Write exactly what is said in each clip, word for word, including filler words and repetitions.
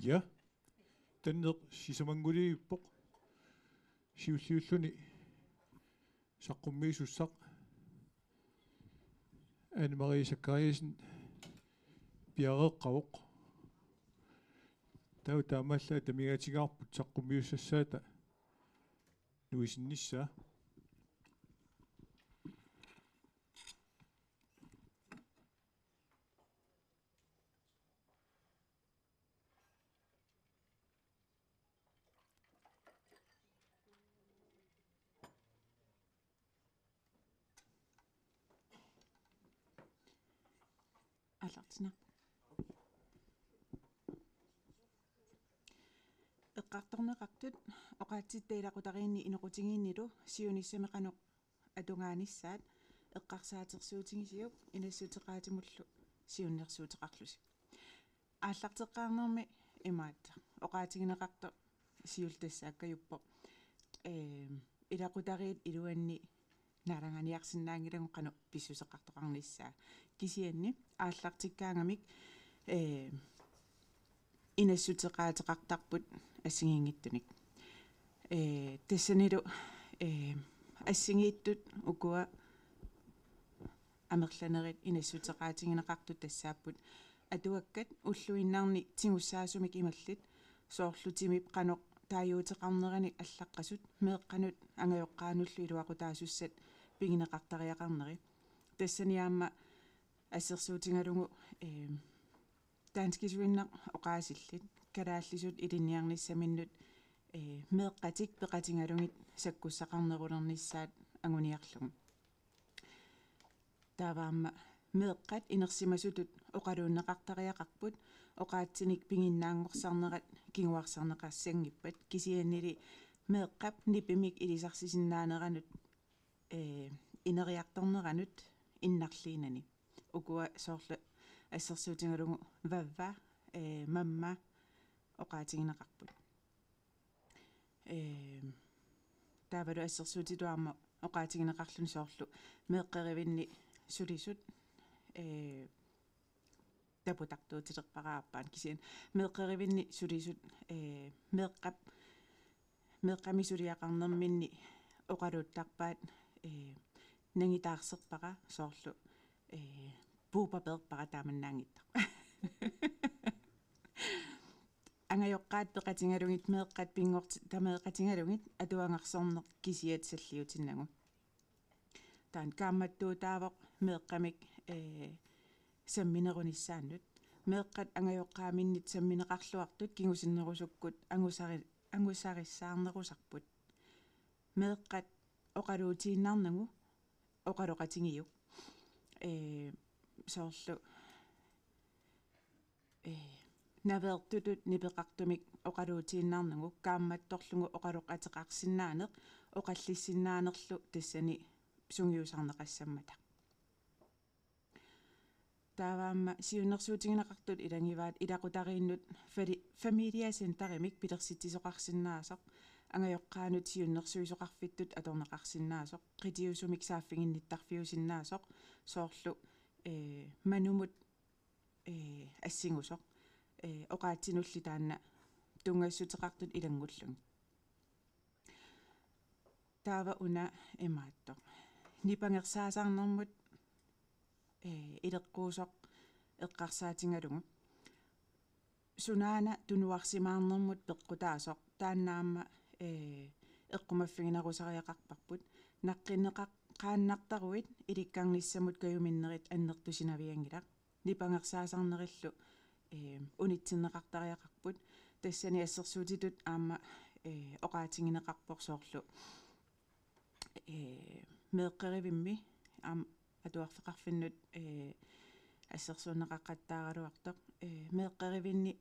Ja. Tanneq sisamanngulerpoq. Siulliulluni saqqummiisussaq Anne Marie Zachariasen piareeqqavoq. Taava taamaallaat amigaatigaarput saqqummiussassaata nuisinnissaa. Aallartinaq. Eqqartorneqartut oqaatsitta ilaqutariinni inoqutigiinnilu siunissami qanoq atugaanissaat eqqarsaatersuutigisiuk inassuteqaatimullu siunnersuuteqarlusi. Aallarteqqaarnermi imaattoq oqaatigineqartoq siulleq tassaakkajuppoq. Ehm, ilaqutariit iluanni naalanganiarsinnaanngilagut qanoq pissuseqartoqarnissaa. Kisianni aallartikkaangamik, ehm, inassuteqaateqartarput assigiinngitsunik. Ee, tassanilu, ee, assigiittut ukua amerlanerit inassuteqaatigineqartut tassaapput atuakkat ulluinnarni tigussaasumik imallit, soorlu timip qanoq taaguuteqarnerani allaqqasut, meeqqanut angajoqqaanullu iluaqutaasussat pigineqartariaqarneri. Tassani aamma assersuutigalugu, ee, danskisuinnaq oqaasillit, kalaallisut ilinniarnissaminnut, ee, meeqqatik peqatigalugit sakkussaqarnerulernissaat anguniarlugu. Taava aamma meeqqat inersimasutut oqaluunneqartariaqarput, oqaatsinik piginnaanngorsarnerat kinguarsarneqassanngippat, kisiannili meeqqap nipimik ilisarsisinnaaneranut, ee, ineriartorneranut innarliinani. Ukua soorlu assersuutigalugu vavva, ee, mamma oqaatigineqarput. Ee, taavalu assersuutitut aamma oqaatigineqarluni soorlu meeqqerivinni sulisut, ee, taputartuutilerpara aappaani kisianni meeqqerivinni sulisut, ee, meeqqap, meeqqami suliaqarnerminni oqaluuttarpaat, ee, nangitaarserpara soorlu, ee, puupapeerpara taamannaanngitsoq. Angajoqqaat peqatigalugit meeqqat pinngorti-, tameeqatigalugit atuagarsorneq kisiat salliutinnagu. Taanna kaammattuutaavoq meeqqamik, ee, samminerunissaannut. Meeqqat angajoqqaaminnit sammineqarluartut kingusinnerusukkut angusari-, angusarissaarnerusarput. Meeqqat oqaluutiinnarnagu oqaloqatigiuk. Ee, soorlu, ee, naveertutut nipeqartumik oqaluutiinnarnagu kaammattorlugu oqaloqateqarsinnaaneq oqallissinnaanerlu tassani sungiusarneqassammata. Taava aamma siunnersuutigineqartut ilagivaat ilaqutariinnut fali-, familiecenterimik pilersitsisoqarsinnaasoq, angajoqqaanut siunnersuisoqarfittut atorneqarsinnaasoq, qitiusumik saaffiginnittarfiusinnaasoq, soorlu, ee, manumut, ee, assigusoq, ee, oqaatsinulli taanna tunngassuteqartut ilanngullugit. Taava una imaattoq. Nipangersaasarnermut, ee, ileqquusoq eqqarsaatigalugu. Sunaana tunuarsimaarnermut peqqutaasoq. Taanna aamma, ee, eqqumaffiginerusariaqarparput. Naqqinneqaqqaannartaruit ilikkarnissamut kajuminnerit annertusinavianngilaq. Nipangersaasarnerillu, ee, unitsinneqartariaqarput. Tassani assersuutitut aamma, ee, oqaatigineqarpoq soorlu, ee, meeqqerivimmi aamma atuarfeqarfinnut, ee, assersuunneqaqattaaraluartoq. Ee, meeqqerivinni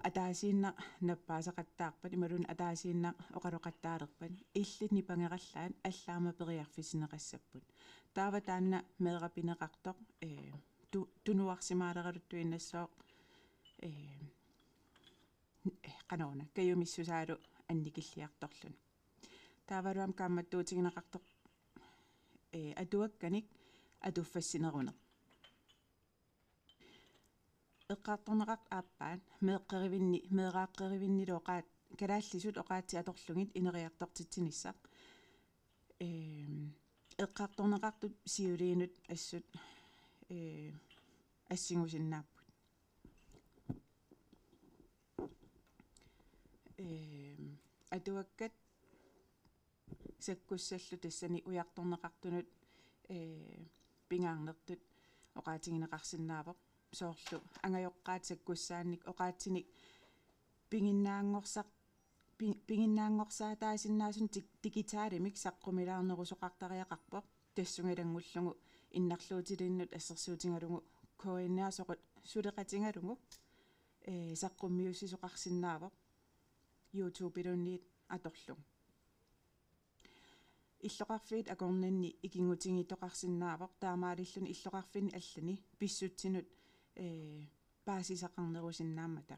ataasiinnaq nappaasaqattaarpat, imaluunniit ataasiinnaq oqaloqattaalerpat, illit nipangerallaat allaammi periarfissinneqassapput. Taava taanna meerapineqartoq, ee, tu-, tunuarsimaaleraluttuinnassooq, ee, qanoruna, kajumissusaalu annikilliartorluni. Taavalu aamma kaammattuutigineqartoq, ee, atuakkanik atuffassineruneq. eqqartorneqartut aappaat meeqqerivinni, meeraaqqerivinnilu oqaat-, kalaallisut oqaatsit atorlugit ineriartortitsinissaq. Ehm, eqqartorneqartut siuliinut assut, eh, assingusinnaapput. Ehm, atuakkat sakkussallu tassani ujartorneqartunut, eh, pingaarnertut oqaatigineqarsinnaavoq. Soorlu angajoqqaat sakkussaannik oqaatsinik piginnaanngorsaq-, pi-, piginnaanngorsaataasinnaasunik di-, digitalimik saqqumilaarnerusoqartariaqarpoq. Tassunga ilanngullugu innarluutilinnut assersuutigalugu K N R soqut suleqatigalugu, eh, saqqummiussisoqarsinnaavoq YouTube-iluunniit atorlugu. Illoqarfiit akornanni ikinngutigiittoqarsinnaavoq, taamaalilluni illoqarfinni allani pissutsinut, eh, paasisaqarnerusinnaammata.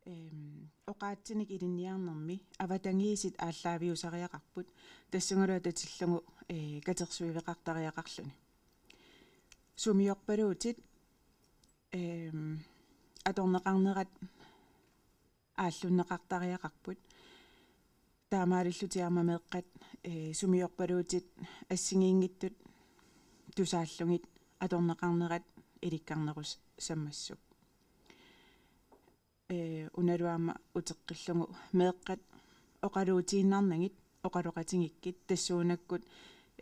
Ehm, oqaatsinik ilinniarnermi avatangiisit aallaaviusariaqarput, tassungalu atatillugu, eh, katersuiveqartariaqarluni. Sumiorpaluutit, ehm, atorneqarnerat aallunneqartariaqarput. Taamaalillutik aamma meeqqat, eh, sumiorpaluutit assigiinngitsut tusaallugit atorneqarnerat ilikkarnerussammassuk. Eh, unalu aamma uteqqillugu meeqqat oqaluutiinnarnagit oqaloqatigikkit tassuunakkut,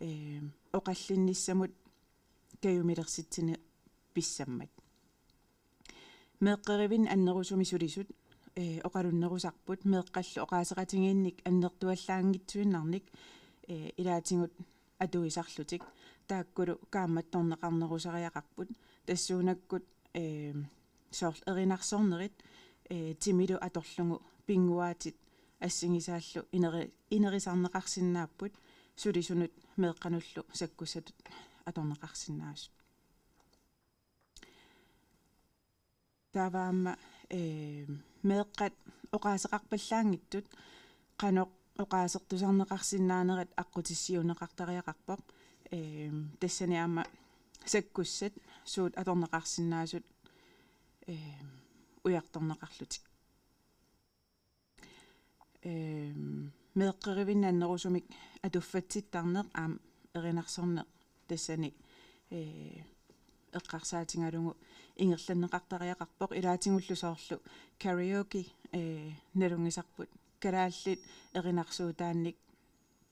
eh, oqallinnissamut kajumilersitsineq pissammat. Meeqqerivinni annerusumik sulisut, eh, oqalunnerusarput meeqqallu oqaaseqatigiinnik annertuallaanngitsuinnarnik, eh, ilaatigut atuisarlutik. Taakkulu kaammattorneqarnerusariaqarput. Tassuunakkut, eh, soorlu erinarsornerit, eh, timilu atorlugu pinnguaatit assigisaallu ineri-, inerisarneqarsinnaapput sulisunut meeqqanullu sakkussatut atorneqarsinnaasut. Taava aamma, eh, meeqqat oqaaseqarpallaanngitsut qanoq oqaasertusarneqarsinnaanerat aqqutissiuunneqartariaqarpoq. Eh, tassani aamma sakkussat suut atorneqarsinnaasut, eh, ujartorneqarlutik. Ehm, meeqqerivinni annerusumik atuffatsittarneq aamma erinarsorneq tassani, eh, eqqarsaatigalugu ingerlanneqartariaqarpoq, ilaatigullu soorlu karaoke, eh, nalunngisarput kalaallit erinarsuutaannik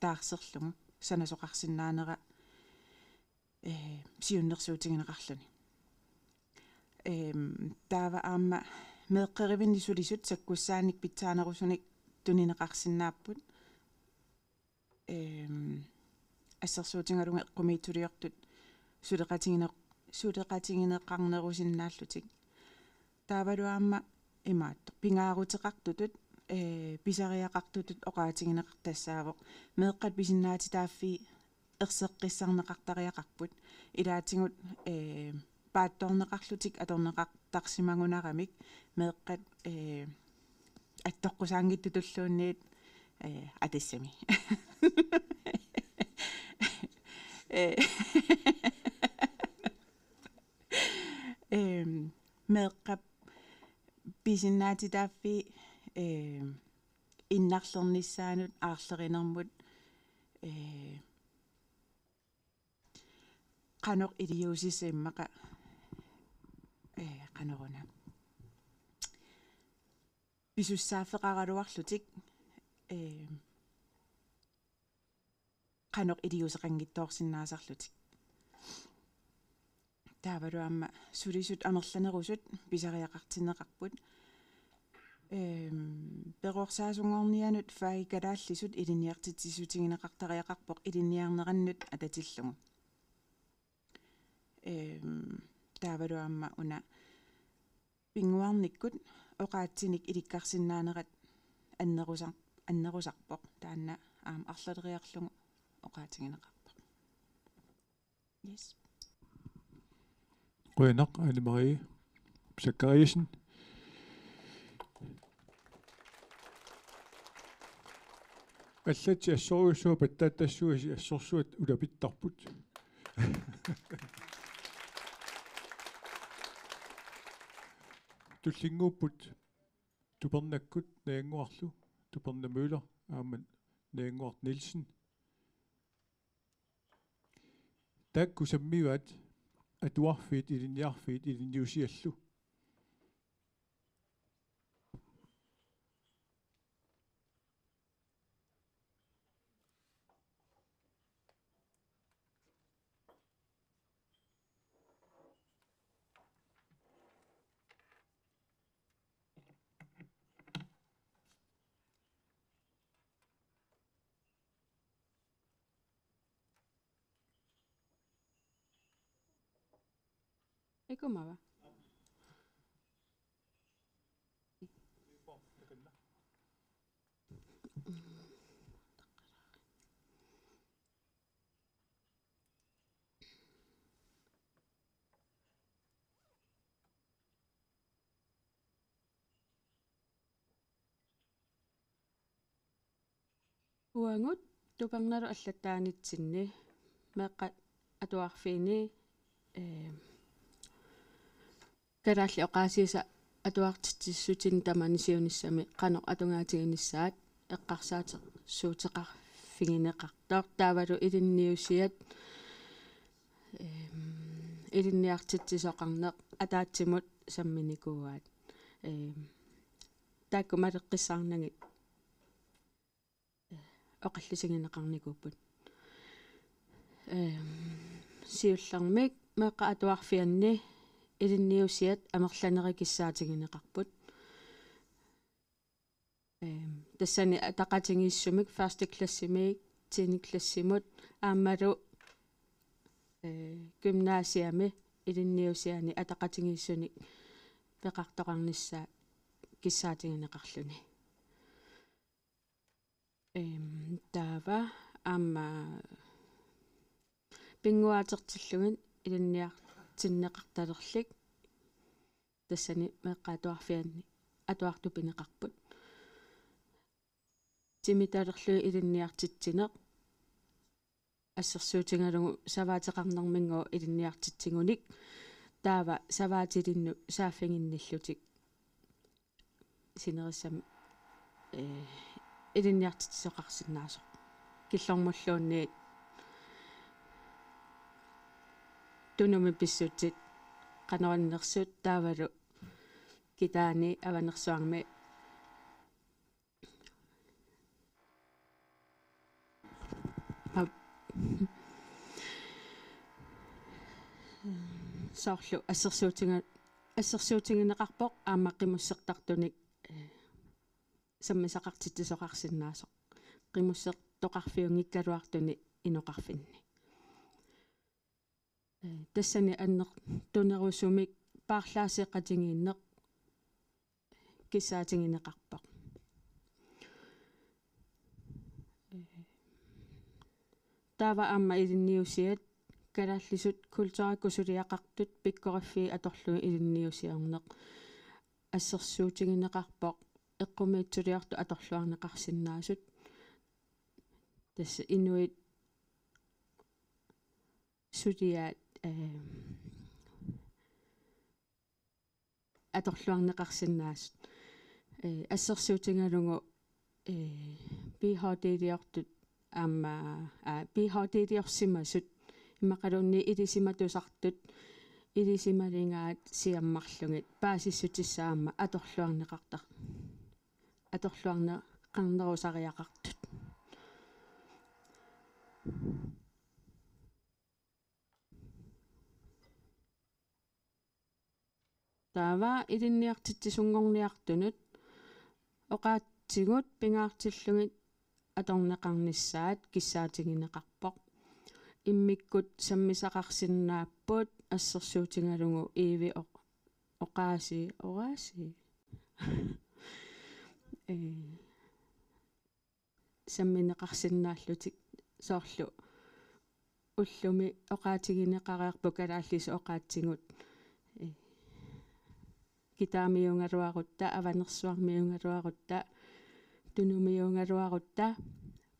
taarserlugu sanasoqarsinnaanera, eh, siunnersuutigineqarluni. Ehm, taava aamma meeqqerivinni sulisut sakkussaannik pitsaanerusunik tunineqarsinnaapput. Ehm, assersuutigalugu eqqumiitsuliortut suleqatigine-, suleqatigineqarnerusinnaallutik. Taavalu aamma imaattoq pingaaruteqartutut, eh, pisariaqartutut oqaatigineqartoq tassaavoq meeqqat pisinnaatitaaffii erseqqissarneqartariaqarput. Ilaatigut, eh, paatsoorneqarlutik atorneqartarsimagunaramik meeqqat, eh, attoqqusaanngitsutulluunniit, eh, atassami. Eh, ehm, meeqqap pisinnaatitaaffii, ehm, innarlernissaanut aarlerinermut, eh, qanoq iliuusissaq immaqa, eh, qanoruna. Pisussaaffeqaraluarlutik, eh, qanoq iliuuseqanngitsoorsinnaasarlutik. Taavalu aamma sulisut amerlanerusut pisariaqartinneqarput. Ehm, perorsaasunngornianut fagit kalaallisut ilinniartitsissutigineqartariaqarpoq ilinniarnerannut atatillugu. Ehm, taavalu aamma una pinnguarnikkut oqaatsinik ilikkarsinnaanerat annerusar-, annerusarpoq. Taanna aamma arlaleriarlugu oqaatigineqarpoq. Yes. Qujanaq, Anne Marie Zachariasen. Allatsi assorujussuaq pattaattassuasi assorsuaq ulapittarput. Tullinnguupput Tupernakkut Najannguarlu, Tuperna Møller aamma Najannguartoq Nielsen. Taakku sammivaat atuarfiit ilinniarfiit ilinniusiallu. Ikumava. Uagut tupernalu allattaanitsinni meeqqat atuarfiini, ee, kalaallit oqaasiisa atuartitsissutinik tamanit siunissami qanoq atugaatiginissaat eqqarsaatersuuteqarfigineqartoq taavalu ilinniusiat, eem, ilinniartitsisoqarneq ataatsimut samminikuuaat. Eem, taakku maleqqissaarnagit oqallisigineqarnikuupput. Ehm, siullermik meeqqat atuarfianni ilinniusiat amerlanerit kissaatigineqarput. Ehm, tassani ataqatigiissumik første klassimiit tiende klassimut aammalu, eh, gymnasiami ilinniusianik ataqatigiissunik peqartoqarnissaa kissaatigineqarluni. Ehm, taava aamma pinnguaatertillugit ilinniartinneqartalerlik tassani meeqqat atuarfianni atuartut pineqarput. Timitalerlugit ilinniartitsineq assersuutigalugu savaateqarnerminngooq ilinniartitsigunik taava savaatilinnut saaffiginnillutik sinerissami, eh, ilinniartitsisoqarsinnaasoq. Killormulluunniit Tunumi pissutsit qanoq innersut taavalu Kitaani Avanersuarmi Ap-, soorlu assersuutiga-, assersuutigineqarpoq aamma qimussertartunik, eh, sammisaqartitsisoqarsinnaasoq. Qimussertoqarfiunngikkaluartunik inoqarfinni. Eh, tassani annertunerusumik paarlaasseqatigiinneq kissaatigineqarpoq. Eh, taava aamma ilinniusiat kalaallisut kulturikkut suliaqartut pikkoriffiit atorlugit ilinniusiorneq assersuutigineqarpoq eqqumiitsuliortut atorluarneqarsinnaasut. Tassa inuit suliaat, eh, atorluarneqarsinnaasut. Eh, assersuutigalugu, eh, P H D-liortut aamma, aa, P H D-liorsimasut imaluunniit ilisimatusartut ilisimaligaat siammarlugit paasissutissaat aamma atorluarneqartar-, atorluarneqarnerusariaqartut. Taava ilinniartitsisunngorniartunut oqaatsigut pingaartillugit atorneqarnissaat kissaatigineqarpoq. Immikkut sammisaqarsinnaapput assersuutigalugu Iivi oq-, oqaasii, oqaasii. Ee, sammineqarsinnaallutik soorlu ullumi oqaatigineqareerput kalaallisut oqaatsigut, eh, Kitaamiugaluarutta, Avanersuarmiugaluarutta, Tunumiugaluarutta,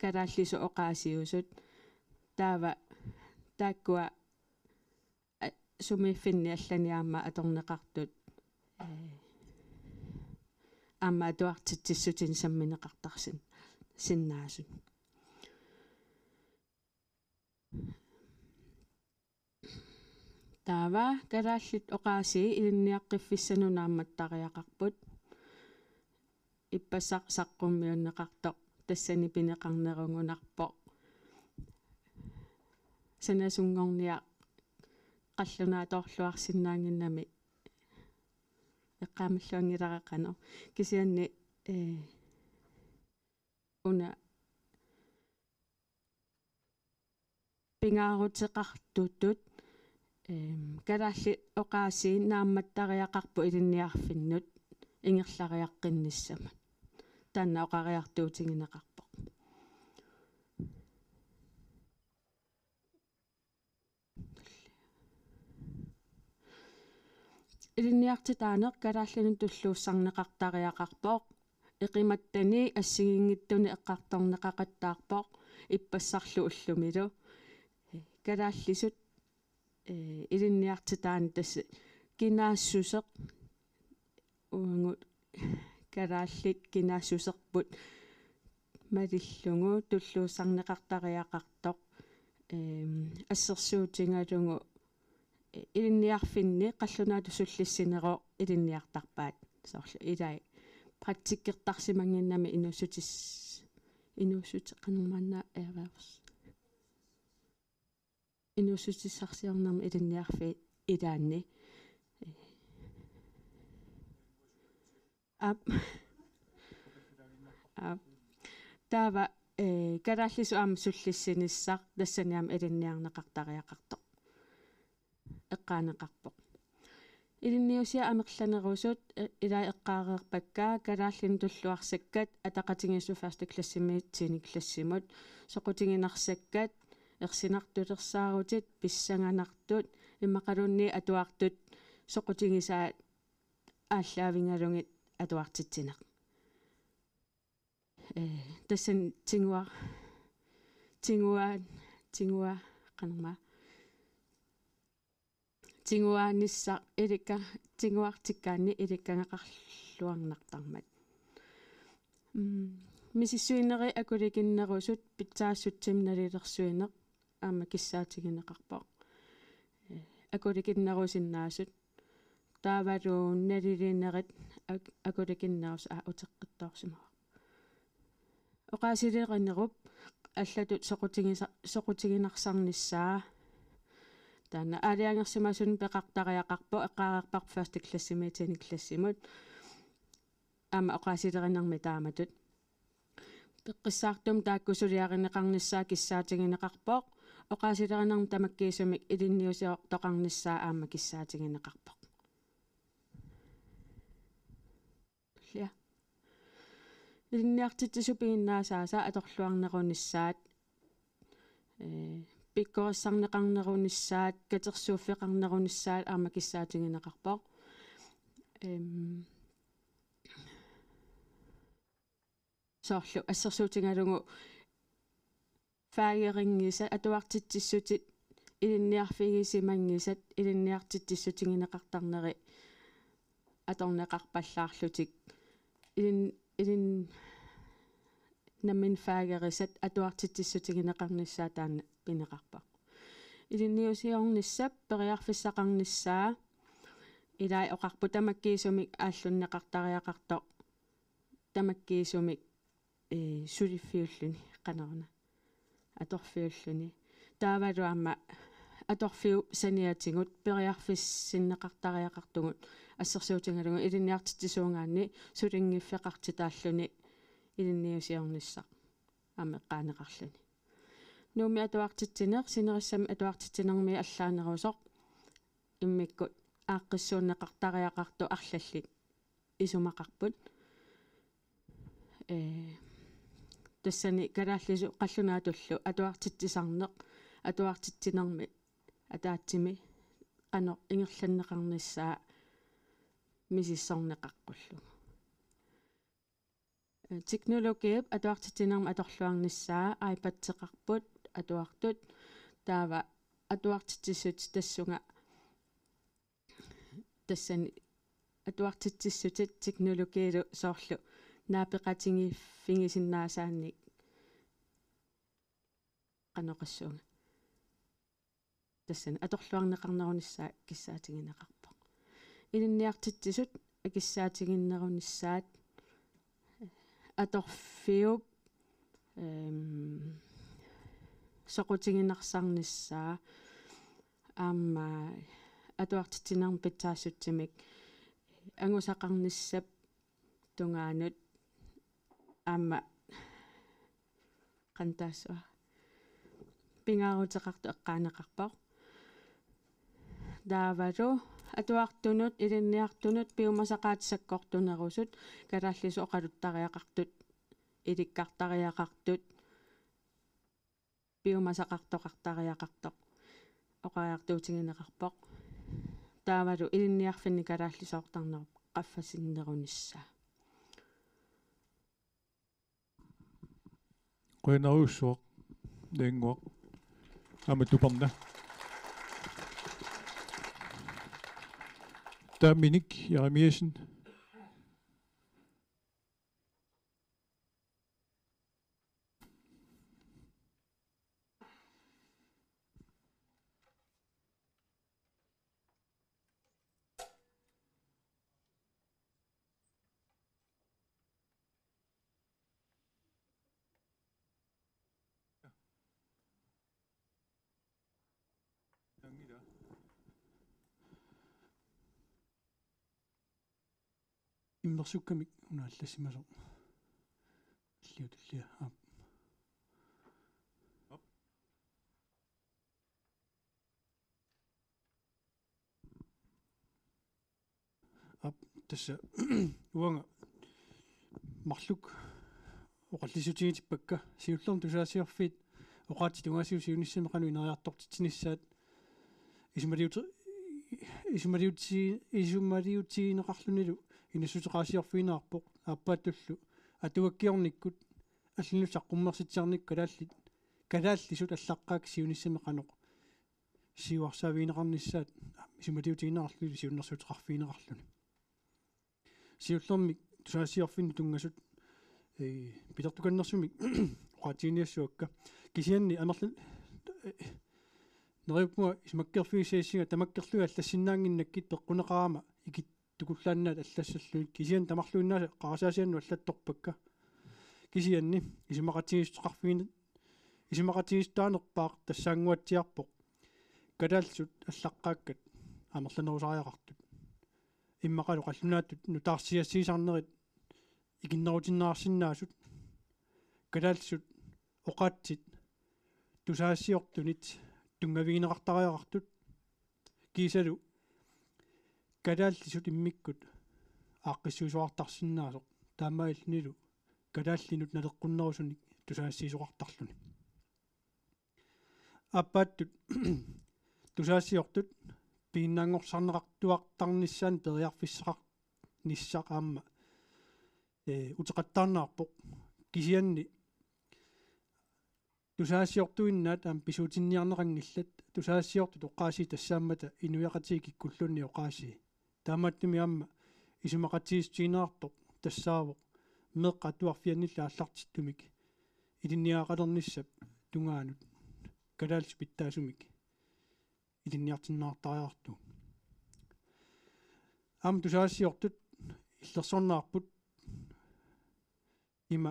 kalaallisut oqaasiusut, taava taakkua a-, sumiiffinni allani aamma atorneqartut, ee, aamma atuartitsissutinik sammineqartarsin-, sinnaasut. Taava kalaallit oqaasii ilinniaqqiffissanut naammattariaqarput. Ippassaq saqqummiunneqartoq tassani pineqarnerugunarpoq. Sanasunngorniaq qallunaatoorluarsinnaannginnami eqqaamalluanngilara qanoq. Kisianni, ee, una pingaaruteqartutut, eem, kalaallit oqaasii naammattariaqarput ilinniarfinnut ingerlariaqqinnissamut. Taanna oqariartuutigineqarpoq. Ilinniartitaaneq kalaallinut tulluussarneqartariaqarpoq. Eqimattani assigiinngitsuni eqqartorneqaqattaarpoq ippassarlu ullumilu. Kalaallisut, ee, ilinniartitaaneq tassa kinaassuseq, uagut kalaallit kinaassuserput malillugu tulluussarneqartariaqartoq, eem, assersuutigalugu, ee, ilinniarfinni qallunaatut sullissinerup ilinniartarpaat, soorlu ilai praktikkertarsimannginnami inuussutis-, inuussuti-, qanormaanna erhvervs-, inuussutissarsiornermi ilinniarfiit ilaanni. Aap. Aap. Taava, ee, kalaallisut aamma sullissinissaq tassani aamma ilinniarneqartariaqartoq eqqaaneqarpoq. Ilinniusiat amerlanerusut, ee, ilai eqqaareerpakka kalaallinut tulluarsakkat ataqatigiissut første klassimiit tiende klassimut, soqutiginarsakkat ersinartulersaarutit, pissanganartut, immaqaluunniit atuartut soqutigisaat aallaavigalugit atuartitsineq. Ee, tassani tigua-, tigua-, tigua-, qanormaa. Tiguaanissaq ilikka-, tiguartikkaanni ilikkagaqarluarnartarmat. Mm, misissuinerit akulikinnerusut pitsaassutsimik nalilersuineq aamma kissaatigineqarpoq. Ee, akulikinnerusinnaasut taavalu nalilinerit ak-, akulikinnerusut, aa, uteqqittoorsimavoq. Oqaasilerinerup allatut soqutigisa-, soqutiginarsarnissaa. Taanna aalajangersimasunut peqartariaqarpoq, eqqaareerparput første klassimiit tiende klassimut. Aamma oqaasilerinermi taamatut. Peqqissaartumik taakku suliarineqarnissaat kissaatigineqarpoq. Oqaasilerinermut tamakkiisumik ilinniusiortoqarnissaa aamma kissaatigineqarpoq. Tullia. Ilinniartitsisut piginnaasaasa atorluarnerunissaat, ee, pikkorissarneqarnerunissaat, katersuuffeqarnerunissaat aamma kissaatigineqarpoq. Em, soorlu assersuutigalugu fagerinngisat, atuartitsissutit ilinniarfigisimanngisat ilinniartitsissutigineqartarneri atorneqarpallaarlutik. Ilin-, ilin-, nammineq fagerisat atuartitsissutigineqarnissaat taanna pineqarpoq. Ilinniusiornissap periarfissaqarnissaa, ilai oqarput tamakkiisumik aallunneqartariaqartoq, tamakkiisumik, ee, suliffiulluni, qanoruna, atorfiulluni. Taavalu aamma atorfiup saniatigut periarfissinneqartariaqartugut assersuutigalugu ilinniartitsisuugaanni sulinngiffeqartitaalluni ilinniusiornissaq aamma eqqaaneqarluni. Nuummi atuartitsineq sinerissami atuartitsinermi allaanerusoq, immikkut aaqqissuunneqartariaqartut arlallit isumaqarput. Ee, tassani kalaallisut qallunaatullu atuartitsisarneq, atuartitsinermi ataatsimi qanoq ingerlanneqarnissaa misissorneqaqqullugu. Ee, teknologiip atuartitsinermi atorluarnissaa, iPadeqarput atuartut, taava atuartitsissutit tassunga tassani atuartitsissutit teknologiilu soorlu naapeqatigiiffigisinnaasaannik qanoq oqassuunga. Tassani atorluarneqarnerunissaa kissaatigineqarpoq. Ilinniartitsisut akissaatiginnerunissaat atorfiup, ehm, soqutiginarsaarnissaa aamma atuartitsinermi pitsaassutsimik angusaqarnissap tungaanut aamma qantaasua pingaaruteqartoq eqqaaneqarpoq. Taavalu atuartunut, ilinniartunut piumasaqaatit sakkortunerusut kalaallisut oqaluttariaqartut, ilikkartariaqartut, piumasaqartoqartariaqartoq oqariartuutigineqarpoq. Taavalu ilinniarfinni kalaallisoortarnerup qaffasinnerunissaa. Qujanarujussuaq, Naannguaq. Aamma Tuperna. Taamminik Jeremiassen. Immersukkamik una allassimasoq. Alliutullia. Aap. Aap, tassa uanga marluk oqallissutigitippakka, siullermik tusagassiorfiit oqaatsit tungaasigut siunissami qanoq ineriartortitsinissaat isumaliuti-, isumaliuti-, isumaliutigineqarlunilu inassuteqaasiorfigineqarpoq, aappaattullu atuakkiornikkut allanut saqqummersitsiarnikkut kalaallit, kalaallisut allaqqaakkut siunissami qanoq siuarsaavigineqarnissaat isumaliutigineqarluni siunnersuuteqarfigineqarluni. Siullermik tusagassiorfinnut tunngasut, ee, pilertukannersumik oqaatiginiassuakka. Kisianni amerlan-, ee, neriuppunga isumakkeerfigissagissinga tamakkerlugit allassinnaannginnakkit peqquneqarama ikittukullaannaat allassallugit, kisianni tamarluinnaasa qarasaasiannut allattorpakka. Kisianni isumaqatigiissuteqarfigin-, isumaqatigiissutaanerpaaq tassaannguatsiarpoq kalaallisut allaqqaakkat amerlanerusariaqartut. Immaqalu qallunaatut nutaarsiassiisarnerit ikinnerutinneqarsinnaasut, kalaallisut oqaatsit tusagassiortunit tunngavigineqartariaqartut, kiisalu kalaallisut immikkut aaqqissuisoqartarsinnaasoq, taamaalillunilu kalaallinut naleqqunnerusunik tusagassiisoqartarluni. Aappaattut tusagassiortut piginnaanngorsarneqartuartarnissaanut periarfissaqarnissaq aamma, ee, uteqattaarneqarpoq. Kisianni tusagassiortuinnaat aamma pisuutinniarneqanngillat, tusagassiortut oqaasii tassaammata inuiaqatigiit kikkulluunniit oqaasii. Taamaattumik aamma isumaqatigiissutigineqartoq tassaavoq meeqqat atuarfiannillu aallartittumik ilinniagaqalernissap tungaanut kalaallisut pitsaasumik ilinniartinneqartariaqartugut. Aamma tusagassiortut illersorneqarput ima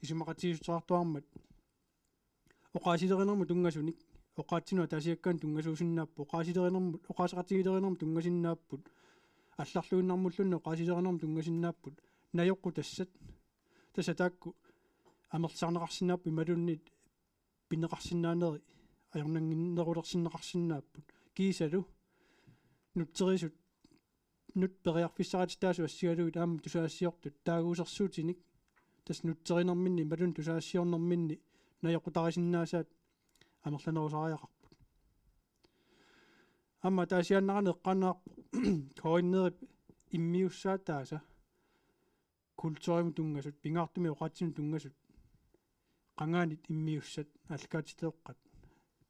isumaqatigiissuteqartuarmat oqaasilerinermut tunngasunik, oqaatsinut ataasiakkaanut tunngasuusinnaapput, oqaasilerinermut, oqaaseqatigiilerinermut tunngasinnaapput, allarluinnarmulluunniit oqaasilerinermut tunngasinnaapput, najoqqutassat, tassa taakku amerlisarneqarsinnaapput imaluunniit pineqarsinnaaneri ajornannginnerulersinneqarsinnaapput. Kiisalu nutserisut nut periarfissaqartitaasut assigalugit aamma tusagassiortut taaguusersuutinik tassa nutserinerminni imaluunniit tusagassiornerminni najoqqutarisinnaasaat amerlanerusariaqarput. Aamma ataasiaannarani eqqaannarpoq K N R-ip immiussaataasa kulturimut tunngasut, pingaartumik oqaatsinut tunngasut, qangaanit immiussat aallakaatiteqqat,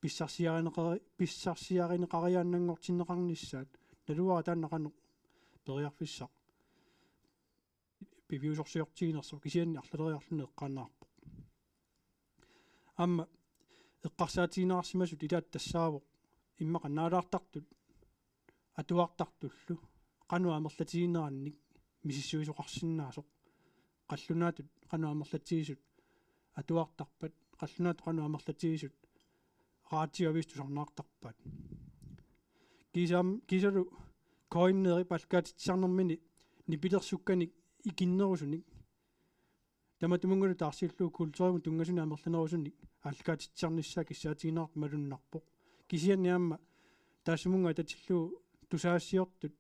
pissarsiarineqari-, pissarsiarineqariaannanngortinneqarnissaat, naluara taanna qanoq periarfissaq piviusorsiortiginersoq kisianni arlaleriarluni eqqaannarpoq. Aamma eqqarsaatigineqarsimasut ilaat tassaavoq immaqa naalaartartut atuartartullu qanoq amerlatiginerannik misissuisoqarsinnaasoq, qallunaatut qanoq amerlatigisut atuartarpat, qallunaatut qanoq amerlatigisut raatiavissut tusarnaartarpaat. Kiisaam-, kiisalu K N R-ip aallakaatitsisarnermini nipilersukkanik ikinnerusunik tamatumunngalu taarsiullugu kulturimut tunngasunik amerlanerusunik aallakaatitsisarnissaa kissaatigineqartoq malunnarpoq. Kisianni aamma taassumunnga atatillugu tusagassiortut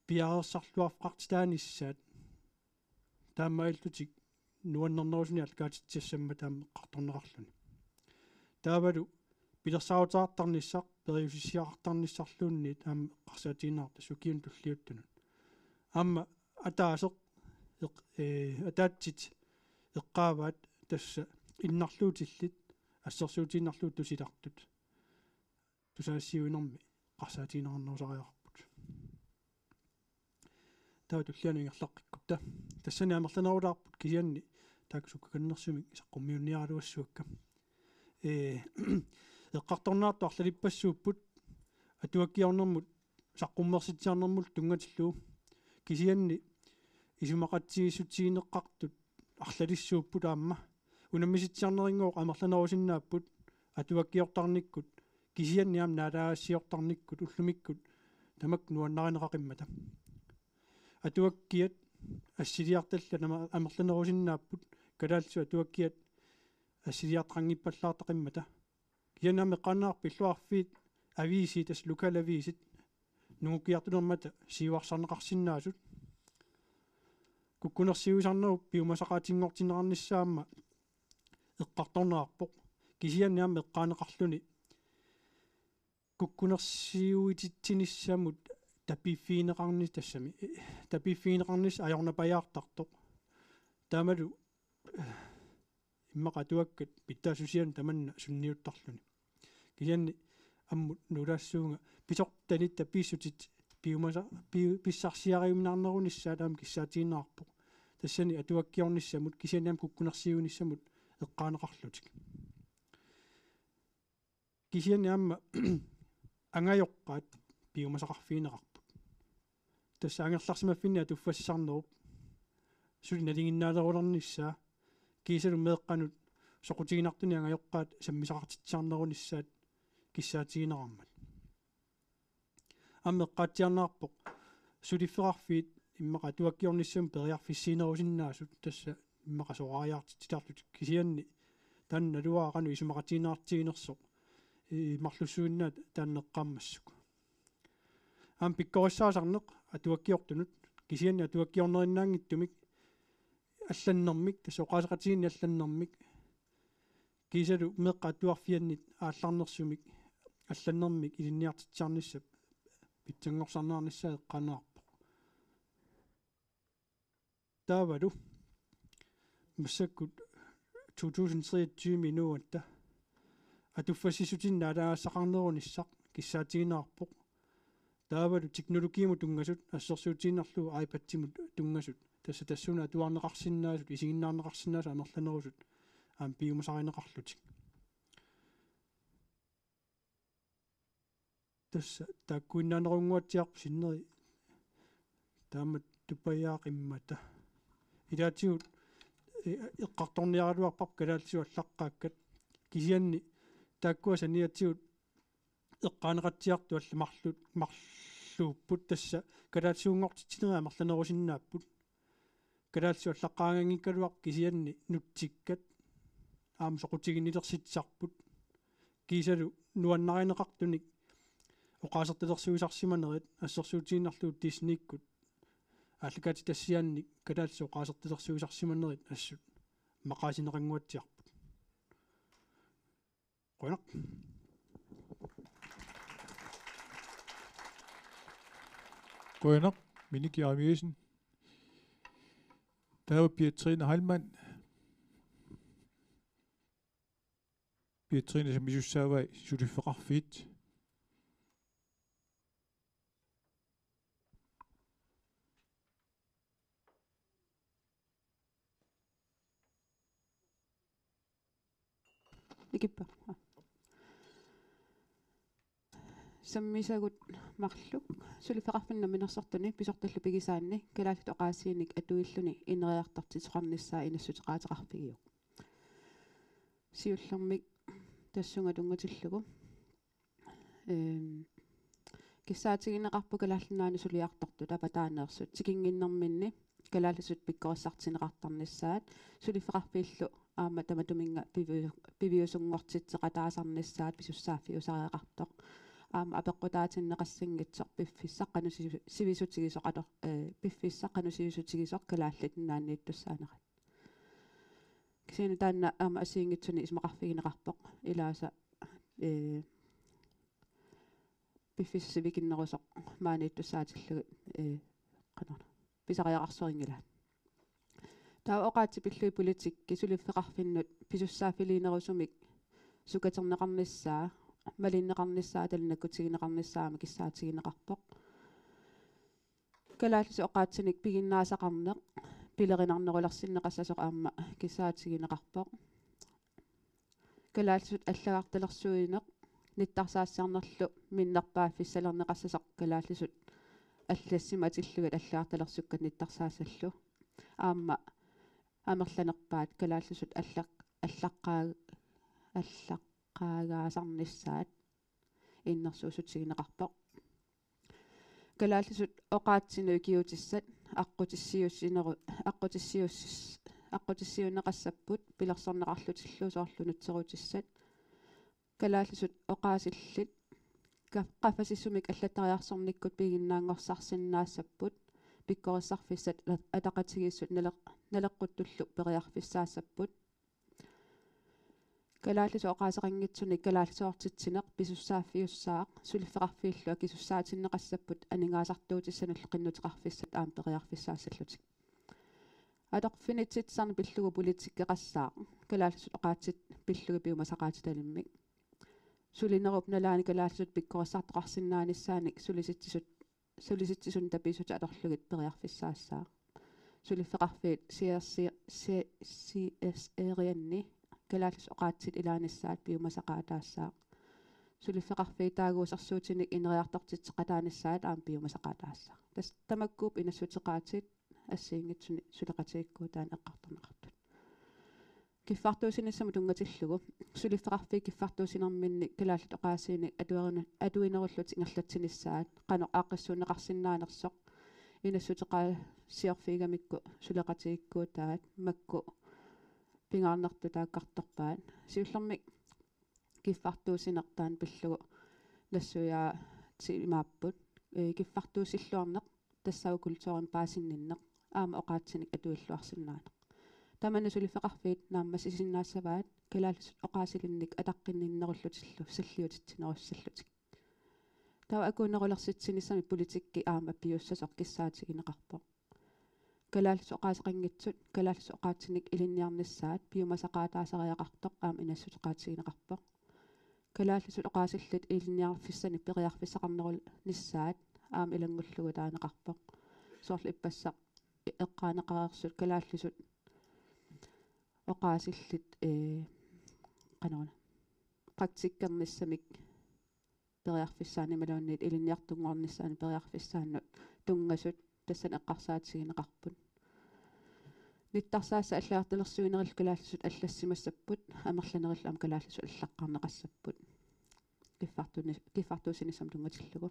piareersarluarfeqartitaanissaat taamaalillutik nuannernerusunik aallakaatitsisassammata aamma eqqartorneqarluni. Taavalu pilersaaruteqartarnissaq, periusissiaqartarnissarluunniit aamma eqqarsaatigineqarpoq tassa ukiunut tulliuttunut. Aamma ataaseq eq-, ee, ataatsit eqqaavaat tassa innarluutillit assersuutigiinnarlugu tusilartut. Tusagassiuinermi eqqarsaatigineqarnerusariaqarput. Taava tullianut ingerlaqqikkutta. Tassani amerlanerulaarput kisianni taakku sukkakannersumik saqqummiunniaraluassuakka. Ee, eqqartorneqartut arlalippassuupput atuakkiornermut saqqummersitsiarnermullu tunngatillugu. Kisianni isumaqatigiissutigineqartut arlalissuupput aamma. Unammisitsiarnerinngooq amerlanerusinnaapput atuakkiortarnikkut, kisianni aamma naalagassiortarnikkut ullumikkut tamakku nuannarineqaqimmata. Atuakkiat assiliartallit aamma amerlanerusinnaapput, kalaallisut atuakkiat assiliartaqanngippallaartaqimmata. Kisianni aamma eqqaannarpilluarfiit aviisit, tassa lokalaviisit, nungukkiartulermata siuarsarneqarsinnaasut. Kukkunersiuisarnerup piumasaqaatinngortinneqarnissaa aamma eqqartorneqarpoq. Kisianni aamma eqqaaneqarluni kukkunersiuititsinissamut tapiiffigineqarnis-, tassami, tapiiffigineqarnissaq ajornapajaartartoq. Taamalu immaqa atuakkat pitsaassusianut tamanna sunniuttarluni. Kisianni ammut nuulaassuunga pisortanit tapiissutit piumasa-, piu-, pissarsiariuminaarnerunissaat aamma kissaatigineqarpoq. Tassani atuakkiornissamut kisianni aamma kukkunersiuinissamut eqqaaneqarlutik. Kisianni aamma angajoqqaat piumasaqarfigineqarput. Tassa angerlarsimaffinni atuffassarnerup suli nalinginnaalerulernissaa, kiisalu meeqqanut soqutiginartunik angajoqqaat sammisaqartitsisarnerunissaat kissaatigineqarmat. Aamma eqqaatsiarneqarpoq suliffeqarfiit immaqa atuakkiornissamut periarfissiinerusinnaasut, tassa immaqa soraariartitsilaartut, kisianni taanna naluara qanoq isumaqatigineqartiginersoq i-, marlussuinnaat taanna eqqaamassuk. Aamma pikkorissaasarneq atuakkiortunut, kisianni atuakkiornerinnaanngitsumik allannermik, tassa oqaaseqatigiinneq allannermik, kiisalu meeqqat atuarfiannit aallarnersumik allannermik ilinniartitsisarnissap pitsanngorsarneqarnissaa eqqaaneqarpoq. Taavalu massakkut to tusind treogtyve inuugatta atuffassissutinik naalagaassaqarnerunissaq kissaatigineqarpoq. Taavalu teknologiimut tunngasut, assersuutigiinnarlugu iPadimut tunngasut, tassa tassuuna atuarneqarsinnaasut, isiginnaarneqarsinnaasut amerlanerusut aamma piumasarineqarlutik. Tassa taakkuinnaanerunnguatsiarpoq sinneri taamatut tupajaaqimmata. Ilaatigut, e-, eqqartorniaraluarparput kalaallisut allaqqaakkat. Kisianni taakkua saniatigut eqqaaneqatsiartut allat marlu-, marluupput, tassa kalaallisuunngortitsinerit amerlanerusinnaapput. Kalaallisut allaqqaagaanngikkaluarpoq kisianni nutsikkat aamma soqutiginnilersitsisarput. Kiisalu nuannarineqartunik oqaasertalersuisarsimanerit, assersuutigiinnarlugu Disneykkut aallakaatitassiaannik kalaallisut oqaasertalersuisarsimanerit assut maqaasineqannguatsiarput. Qujanaq. Qujanaq, Minik Jeremiassen. Taava Pia-Trine Heilmann. Pia-Trine, sammisussaavai suliffeqarfiit. Ikippa. Sammisagut marluk. Suliffeqarfinnut namminersortuni pisortallu pigisaanni kalaallit oqaasiinik atuilluni ineriartortitsisoqarnissaa inassuteqaateqarfigiuk. Siullermik tassunga tunngatillugu. Ehm, kissaatigineqarpoq Kalaallit Nunaanni suliartortut avataaneersut tikinnginnerminni kalaallisut pikkorissartinneqartarnissaat, suliffeqarfiillu aamma tamatuminnga piviu-, piviusunngortitseqataasarnissaat pisussaaffiusareqartoq. Aamma apeqqutaatinneqassanngitsoq piffissaq qanoq sivi-, sivisutigisoq ator-, eh, piffissaq qanoq sivisutigisoq Kalaallit Nunaanniittussaanerat. Kisianni taanna aamma assigiinngitsuni isumaqarfigineqarpoq ilaasa, eh, piffissaq sivikinnerusoq maaniittussaatillugit, eh, qanorna, pisariaqarsorinngilaat. Taava oqaatsit pillugit politikki suliffeqarfinnut pisussaaffiliinerusumik sukaterneqarnissaa, malinneqarnissaa, talinnakkutigineqarnissaa aamma kissaatigineqarpoq. Kalaallisut oqaatsinik piginnaasaqarneq pilerinarnerulersinneqassasoq aamma kissaatigineqarpoq. Kalaallisut allagartalersuineq nittarsaassiornerlu minnerpaaffissalerneqassasoq kalaallisut allassimatillugit allagartalersukkat nittarsaassallu. Aamma amerlanerpaat kalaallisut allaq-, allaqqaa-, allaqqaagaasarnissaat innersuussutigineqarpoq. Kalaallisut oqaatsinut ikiuutissat aqqutissiuussineru-, aqqutissiuussis-, aqqutissiuunneqassapput pilersorneqarlutillu, soorlu nutserutissat. Kalaallisut oqaasillit ka-, qaffasissumik allattariarsornikkut piginnaanngorsarsinnaassapput, pikkorissarfissat at-, ataqatigiissut naleq-, naleqquttullu periarfissaassapput. Kalaallisut oqaaseqanngitsunik kalaallisoortitsineq pisussaaffiussaaq, suliffeqarfiillu akisussaatinneqassapput aningaasartuutissanullu qinnuteqarfissat aamma periarfissaassallutik. Atorfinitsitsisarneq pillugu politikkeqassaaq, kalaallisut oqaatsit pillugit piumasaqaatitalimmik. Sulinerup nalaani kalaallisut pikkorissartoqarsinnaanissaannik sulisitsisut, sulisitsisuni tapiissutit atorlugit periarfissaassaaq. Suliffeqarfiit C S C, C-, C S R-ianni kalaallisut oqaatsit ilaanissaat piumasaqaataassaaq. Suliffeqarfiit taaguusersuutinik ineriartortitseqataanissaat aamma piumasaqaataassaaq. Tassa tamakkuupput inassuteqaatit assigiinngitsuni suleqatigiikkuutaanni eqqartorneqartut. Kiffartuussinissamut tunngatillugu suliffeqarfiit kiffartuussinerminni kalaallit oqaasiinik atuerinu-, atuinerullutik ingerlatsinissaat qanoq aaqqissuunneqarsinnaanersoq inassuteqaasiorfigigamikku suleqatigiikkuutaat makku pingaarnertut taakkartorpaat. Siullermik kiffartuussineq taanna pillugu nassuiaatit imaapput, ee, kiffartuussilluarneq tassaavoq kulturimik paasinninneq aamma oqaatsinik atuilluarsinnaaneq. Tamanna suliffeqarfiit naammassisinnaassavaat kalaallisut oqaasilinnik ataqqinninnerullutillu salliutitsinerussallutik. Taava akuunerulersitsinissamik politikki aamma piussasoq kissaatigineqarpoq. Kalaallisut oqaaseqanngitsut kalaallisut oqaatsinik ilinniarnissaat piumasaqaataasariaqartoq aamma inassuteqaatigineqarpoq. Kalaallisut oqaasillit ilinniarfissanik periarfissaqarnerunissaat aamma ilanngullugu taaneqarpoq. Soorlu ippassaq eqqaaneqareersut kalaallisut oqaasillit, ee, qanoruna, praktikkernissamik periarfissaanut imaluunniit ilinniartunngornissaanut periarfissaannut tunngasut tassani eqqarsaatigineqarput. Nittarsaassat allagartalersuinerillu kalaallisut allassimassapput, amerlanerillu aamma kalaallisut allaqqaarneqassapput. Kiffartuuni-, kiffartuussinissamut tunngatillugu.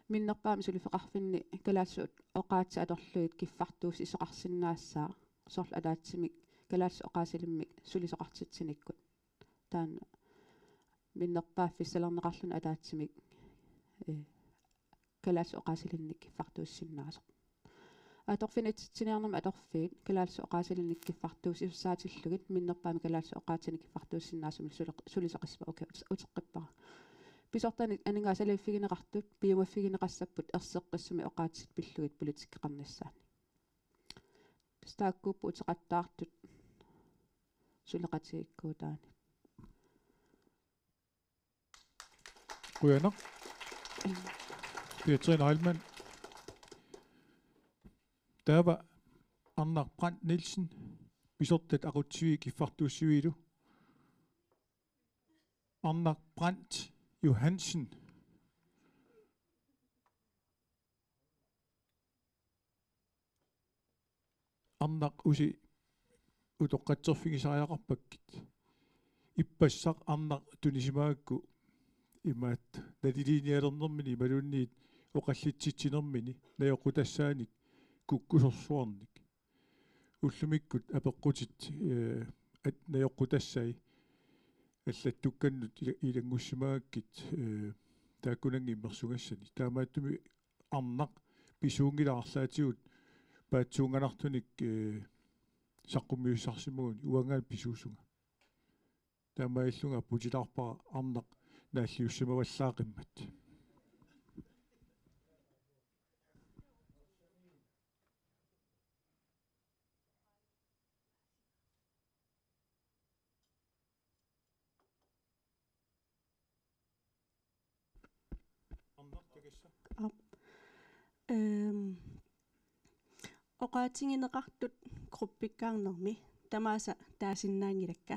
Minnerpaamik suliffeqarfinni kalaallisut oqaatsit atorlugit kiffartuussisoqarsinnaassaaq, soorlu ataatsimik kalaallisut oqaasilimmik sulisoqartitsinikkut. Taanna minnerpaaffissalerneqarluni ataatsimik, ee, kalaallisut oqaasilinnik kiffartuussisinnaasoq. Atorfinitsitsiniarnermi atorfiit kalaallisut oqaasilinnik kiffartuussisussaatillugu minnerpaamik kalaallisut oqaatsinik kiffartuussisinnaasumik suleq-, sulisoqassava, okay, ut-, uteqqippara. Pisortanit aningaasaliiffigineqartut piumaffigineqassapput erseqqissumik oqaatsit pillugit politikkeqarnissaannik. Tassa taakkuupput uteqattaartut suleqatigiikkuutaanni. Qujanaq. Petrine Heilmann. Taava Arnaq Brandt Nielsen, pisortat aqutsivii kiffartuussiviilu. Arnaq Brandt Johansen. Arnaq, usi utoqqatserfigisariaqarpakkit. Ippassaq arnaq tunisimagakku imaattoq naliliinialernermini imaluunniit oqallitsitsinermini najoqqutassaanik kukkusorsuarnik. Ullumikkut apeqqutit, eh, at-, najoqqutassai allattukkannut ila-, ilanngussimagakkit, eh, taakkunannga immersugassani. Taamaattumik arnaq pisuunngilaq arlaatigut paatsuunganartunik, eh, saqqummiussarsimaguni uangaana pisuussunga. Taamaalillunga apputilaarpara arnaq naalliussimavallaaqimmat. Arnaq, takassa. Aap. Ehm, oqaatigineqartut gruppikkaarnermi tamaasa taasinnaanngilakka.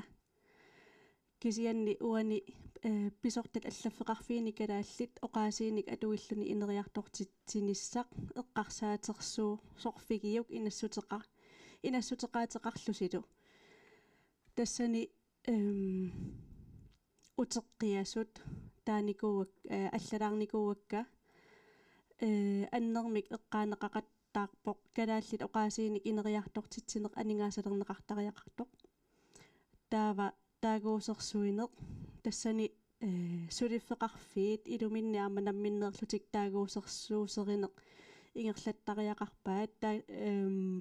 Kisianni uani, eh, pisortat allaffeqarfiini kalaallit oqaasiinik atuilluni ineriartortitsinissaq eqqarsaatersuusorfigiuk inassuteqa-, inassuteqaateqarlusilu. Tassani, ehm, uteqqiasut taanikuuak-, eh, allalaarnikuuakka, eh, annermik eqqaaneqaqattaarpoq kalaallit oqaasiinik ineriartortitsineq aningaasalerneqartariaqartoq. Taava taaguusersuineq, tassani, eh, suliffeqarfiit iluminni aamma namminneerlutik taaguusersuuserineq ingerlattariaqarpaat. Ta-, ehm,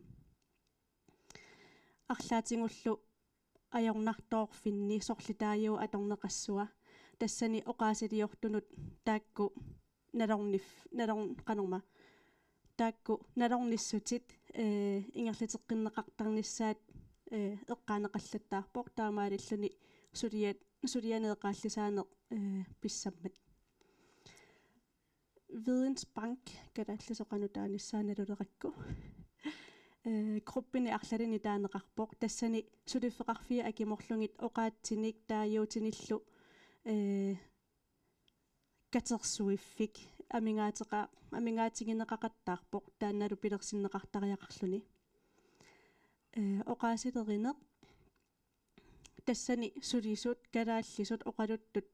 arlaatigullu ajornartoorfinni sorlitaa-, atorneqassua. Tassani oqaasiliortunut taakku nalornif-, nalorn-, qanormaa. Taakku nalornissutit, eh, ingerlateqqinneqartarnissaat, eh, eqqaaneqallattaarpoq taamaalilluni suliat-, sulianeeqaallisaaneq, eh, pissammat. Vidensbank, kalaallisut qanoq taanissaat nalulerakku. Eh, gruppini arlalini taaneqarpoq, tassani suliffeqarfiit akimorlugit oqaatsinik taaguutinillu, eh, katersuiffik amigaateqa-, amigaatigineqaqattaarpoq taannalu pilersinneqartariaqarluni. Eh, oqaasilerineq, tassani sulisut, kalaallisut oqaluttut,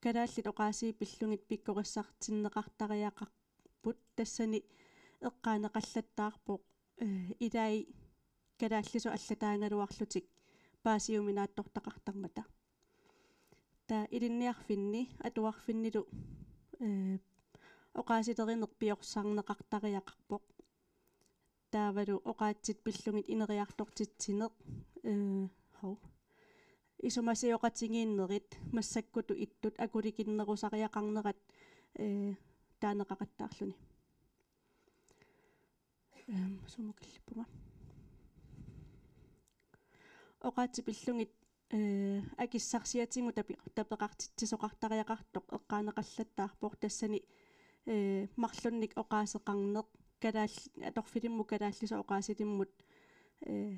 kalaallit oqaasii pillugit pikkorissartinneqartariaqarput, tassani eqqaaneqallattaarpoq, eh, ilai kalaallisut allataagaluarlutik paasiuminaatsortaqartarmata. Taava ilinniarfinni atuarfinnilu, eh, oqaasilerineq piorsarneqartariaqarpoq. Taavalu oqaatsit pillugit ineriartortitsineq, eh, hov. Isumasioqatigiinnerit massakkutut ittut akulikinnerusariaqarnerat, eh, taaneqaqattaarluni. Ehm, sumut killippunga. Oqaatsit pillugit, eh, akissarsiatigut tapi-, tapeqartitsisoqartariaqartoq eqqaaneqallattaarpoq, tassani, eh, marlunnik oqaaseqarneq kalaall-, atorfilimmut kalaallisut oqaasilimmut, eh,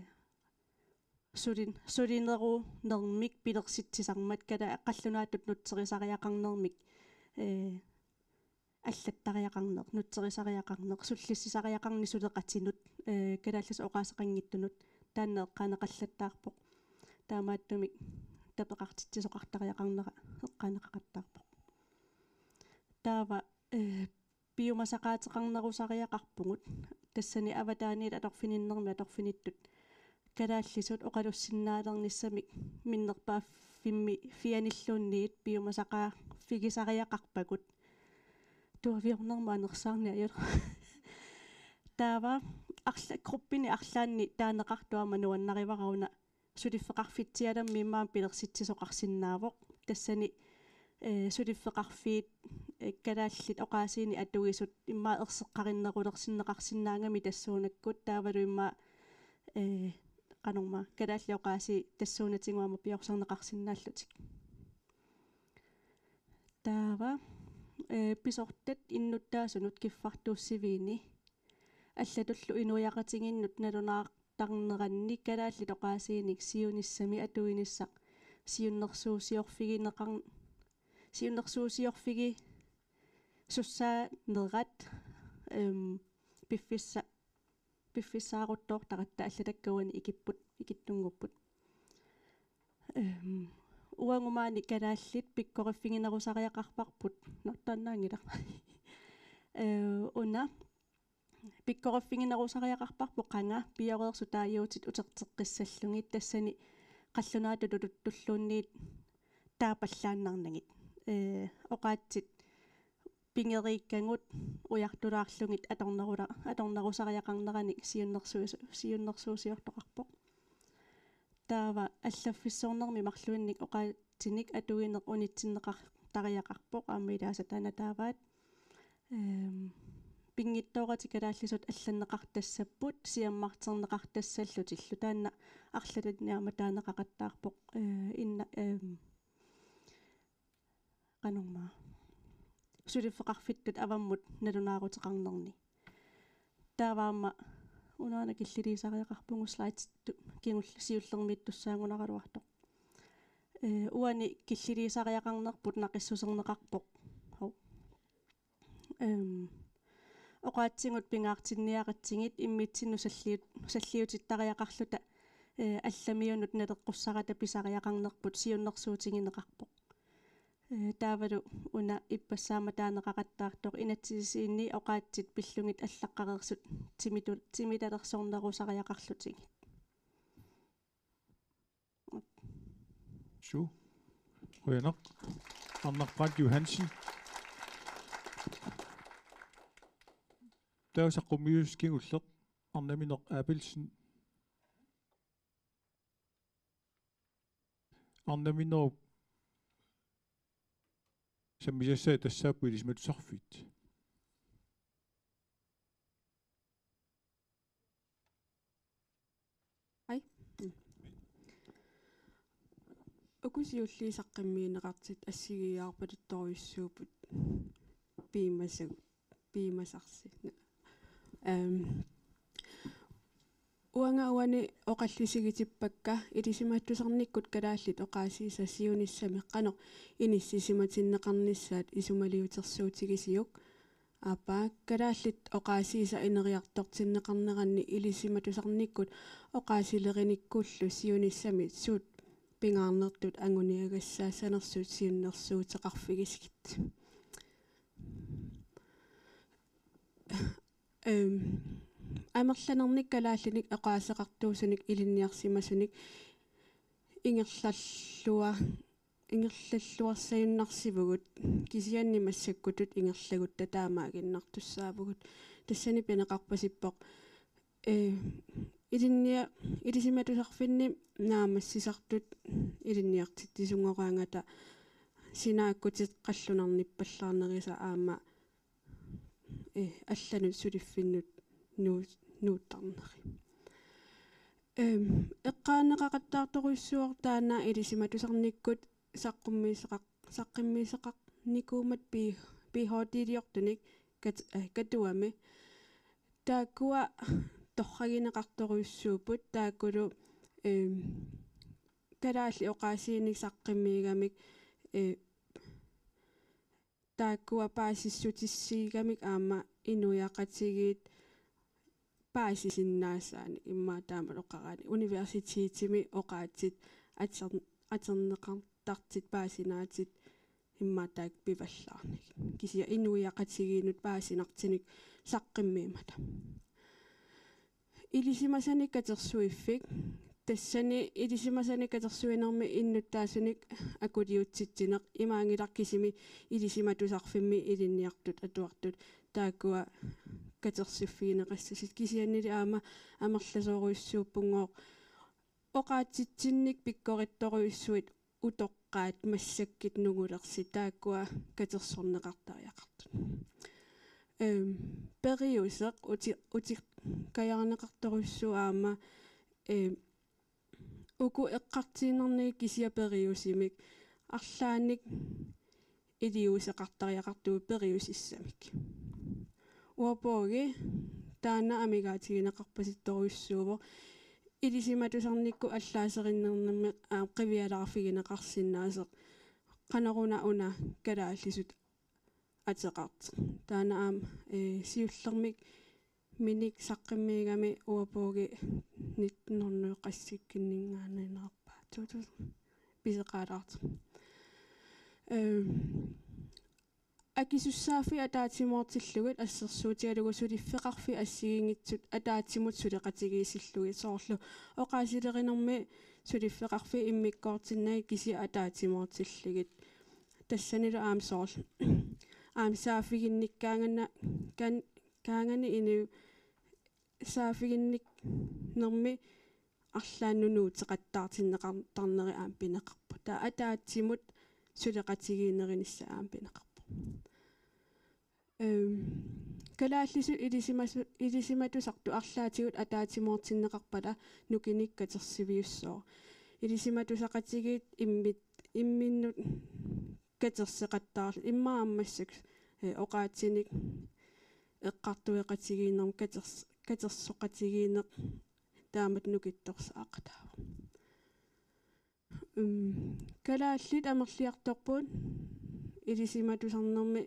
sulin-, sulinerunermik pilersitsisarmat kala-, qallunaatut nutserisariaqarnermik, eh, allattariaqarneq, nutserisariaqarneq, sullissisariaqarneq suleqatinut, eh, kalaallisut oqaaseqanngitsunut, taanna eqqaaneqallattaarpoq. Taamaattumik tapeqartitsisoqartariaqarnera eqqaaneqaqattaarpoq. Taava, eh, piumasaqaateqarnerusariaqarpugut. Tassani avataaniit atorfininnermi atorfinittut kalaallisut oqalussinnaalernissamik minnerpaaffimmi fianilluunniit piumasaqaaffigisariaqarpagut. Tuaviornerma anersaarniajalu. Taava arla-, gruppini arlaanni taaneqartoq aamma nuannarivara una suliffeqarfitsialammi immaqa pilersitsisoqarsinnaavoq. Tassani, eh, suliffeqarfiit, eh, kalaallit oqaasiinik atuisut immaqa erseqqarinnerulersinneqarsinnaagami tassuunakkut taavalu immaqa, eh, qanormaa kalaallit oqaasii tassuunatigut aamma piorsarneqarsinnaallutik. Taava, eh, pisortat innuttaasunut kiffartuussiviini allatullu inuiaqatigiinnut nalunaartarneranni kalaallit oqaasiinik siunissami atuinissaq siunnersuusiorfigineqar-, siunnersuusiorfigisussaanerat, em, piffissa-, piffissaaruttoortaratta allatakka uani ikipput, ikittunnguupput. Em, uagut maani kalaallit pikkoriffiginerusariaqarparput, nortannaanngilaq. Eh, una pikkoriffiginerusariaqarparput qanga pioreersut taaguutit uterteqqissallugit, tassani qallunaatutulluunniit taapallaannarnagit. Eh, oqaatsit pigeriikkagut ujartulaarlugit atornerula-, atornerusariaqarneranik siunnersuisu-, siunnersuusiortoqarpoq. Taava allaffissornermi marluinnik oqaatsinik atuineq unitsinneqartariaqarpoq, aamma ilaasa taanna taavaat. Em, pinngitsooratik kalaallisut allanneqartassapput siammarterneqartassallutillu. Taanna arlalinnik aamma taaneqaqattaarpoq, eh, inna-, em, qanormaa, suliffeqarfittut avammut nalunaaruteqarnerni. Taava aamma unaana killiliisariaqarpugut, slidetut kingulleq siullermiittussaagunaraluartoq. Eh, uani killiliisariaqarnerput naqissuserneqarpoq. Hov. Em, oqaatsigut pingaartinniaratsigit immitsinnut salliut-, salliutittariaqarluta, eh, allamiunut naleqqussarata pisariaqarnerput siunnersuutigineqarpoq. Eh, taavalu una ippassaammat taaneqaqattaartoq inatsisitigut oqaatsit pillugit allaqqareersut timitu-, timitalersornerusariaqarlutigit. Suu. Qujanaq. Arnaq Brandt Johansen. Taava saqqummiussaq kingulleq. Arnamineq Abelsen. Arnaminerup sammisassai tassaapput Ilisimatusarfiit. Hej. Mm. Uku siulliit saqqummiunneqartut assigiiaarpaluttorujussuupput piumasagut, piumasarsi. Ehm, uanga uani oqallisigitippakka Ilisimatusarnikkut kalaallit oqaasiisa siunissami qanoq inissisimatinneqarnissaat isumaliutersuutigisiuk. Aappaa, kalaallit oqaasiisa ineriartortinneqarneranni Ilisimatusarnikkut oqaasilerinikkullu siunissami suut pingaarnertut anguniagassaassanersut siunnersuuteqarfigisigit. Ehm, amerlanernik kalaallinik oqaaseqartuusunik ilinniarsimasunik ingerlallua-, ingerlalluarsajunnarsivugut, kisianni massakkutut ingerlagutta taamaaginnartussaavugut. Tassani pineqarpasippoq, eh, ilinnia-, Ilisimatusarfinni naammassisartut ilinniartitsisunngoraangata sinaakkutit qallunarnippallaarnerisa aamma, eh, allanut suliffinnut nuu-, nuuttarneri. Ehm, eqqaaneqaqattaartorujussuuvoq taanna Ilisimatusarnikkut saqqummiiseqaq-, saqqummiiseqarnikuummat P-, P H D-liortunik kat-, eh, Katuami. Taakkua torragineqartorujussuupput, taakkulu, ehm, kalaallit oqaasiinik saqqummiigamik, eh, taakkua paasissutissiigamik aamma inuiaqatigiit paasisinnaasaannik, immaqa taama oqaraanni universitetimi oqaatsit ater-, atorneqartartut paasinaatit immaqa taakku pivallaarnagit. Kisianni inuiaqatigiinnut paasinartunik saqqummiimmata. Ilisimasanik katersuiffik. Tassani ilisimasanik katersuinermi innuttaasunik akuliutsitsineq, imaanngilaq kisimi Ilisimatusarfimmi ilinniartut atuartut taakkua katersiffigineqassasut, kisiannili aamma amerlasoorujussuuppunngooq oqaatsitsinnik pikkorittorujussuit utoqqaat massakkut nungulersut taakkua katersorneqartariaqartut. Ehm, periuseq uti-, utikajaarneqartorujussuuvoq aamma, ehm, uku eqqartuinnarnagit kisianni periusimik arlaannik iliuuseqartariaqartugut periusissamik. Uapogi taanna amigaatigineqarpasittorujussuuvoq. ilisimatusarnikkut allaaserinninnermi aamma qivialaarfigineqarsinnaasoq qanoruna una kalaallisut ateqartoq. Taanna aamma, eh, siullermik minik saqqummiigami uapuugi nitten hundrede qassikkinninngaanniinerpa, to tusind, pisoqaalaartoq. Øhm, akisussaaffik ataatsimoortillugit assersuutigalugu suliffeqarfik assigiinngitsut ataatsimut suleqatigiissillugit, soorlu oqaasilerinermi suliffeqarfiit immikkoortinnagit kisiat ataatsimoortillugit. Tassanilu aamma soorlu aamma saaffiginnikkaangana-, kaan-, kaangani inu saaffiginninnermi arlaannut nuuteqattaartinneqartarneri aamma pineqarput. Taava ataatsimut suleqatigiinnernissaa aamma pineqarpoq. Øhm, kalaallisut ilisimasu-, ilisimatusartut arlaatigut ataatsimoortinneqarpata nukinnik katersiviussooq. Ilisimatusaqatigiit immit-, imminnut katerseqattaarlutik immaqa ammassakkut, eh, oqaatsinik eqqartueqatigiinnermut katers-, katersoqatigiinneq taamatut nukittorsaqattaarpoq. Mm, kalaallit amerliartorput ilisimatusarnermi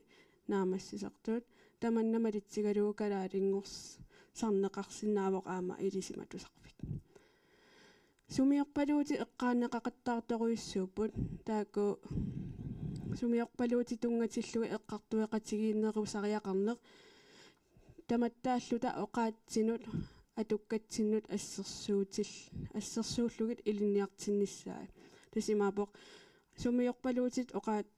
naammassisartut, tamanna malitsigalugu kalaalinngorsanneqarsinnaavoq aamma ilisimatusarfik. Sumiorpaluutit eqqaanneqaqattaartorujussuupput, taakku sumiorpaluutit tunngatillugit eqqartueqatigiinnerusariaqarneq tamattaalluta oqaatsinut atukkatsinnut assersuutil-, assersuullugit ilinniartinnissaat. Tassa imaappoq sumiorpaluutit oqaat-,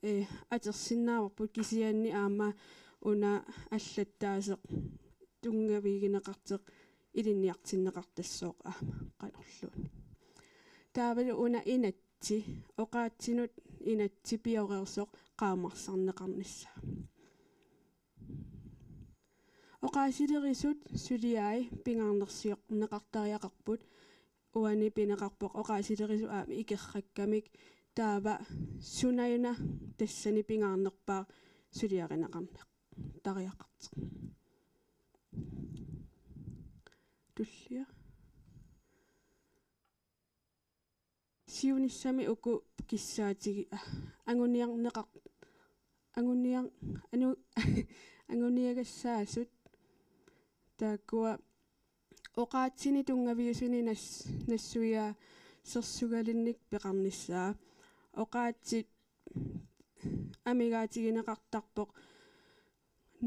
eh, atorsinnaavarput, kisianni aamma una allattaaseq tunngavigineqartoq ilinniartinneqartassooq aamma qanorluunniit. Taavalu una inatsi, oqaatsinut inatsit pioreersoq qaammarsarneqarnissaa. Oqaasilerisut suliai pingaarnersiorneqartariaqarput, uani pineqarpoq oqaasilerisut aamma ikerrakkamik, taava sunaana tassani pingaarnerpaaq suliarineqarneq tariaqartoq. Tullia. Siunissami uku kissaatigi-, ah, anguniarneqar-, anguniar-, anu-, anguniagassaasut taakkua oqaatsinik tunngaviusunik nas-, nassuiaasersugalinnik peqarnissaa. Oqaatsit amigaatigineqartarpoq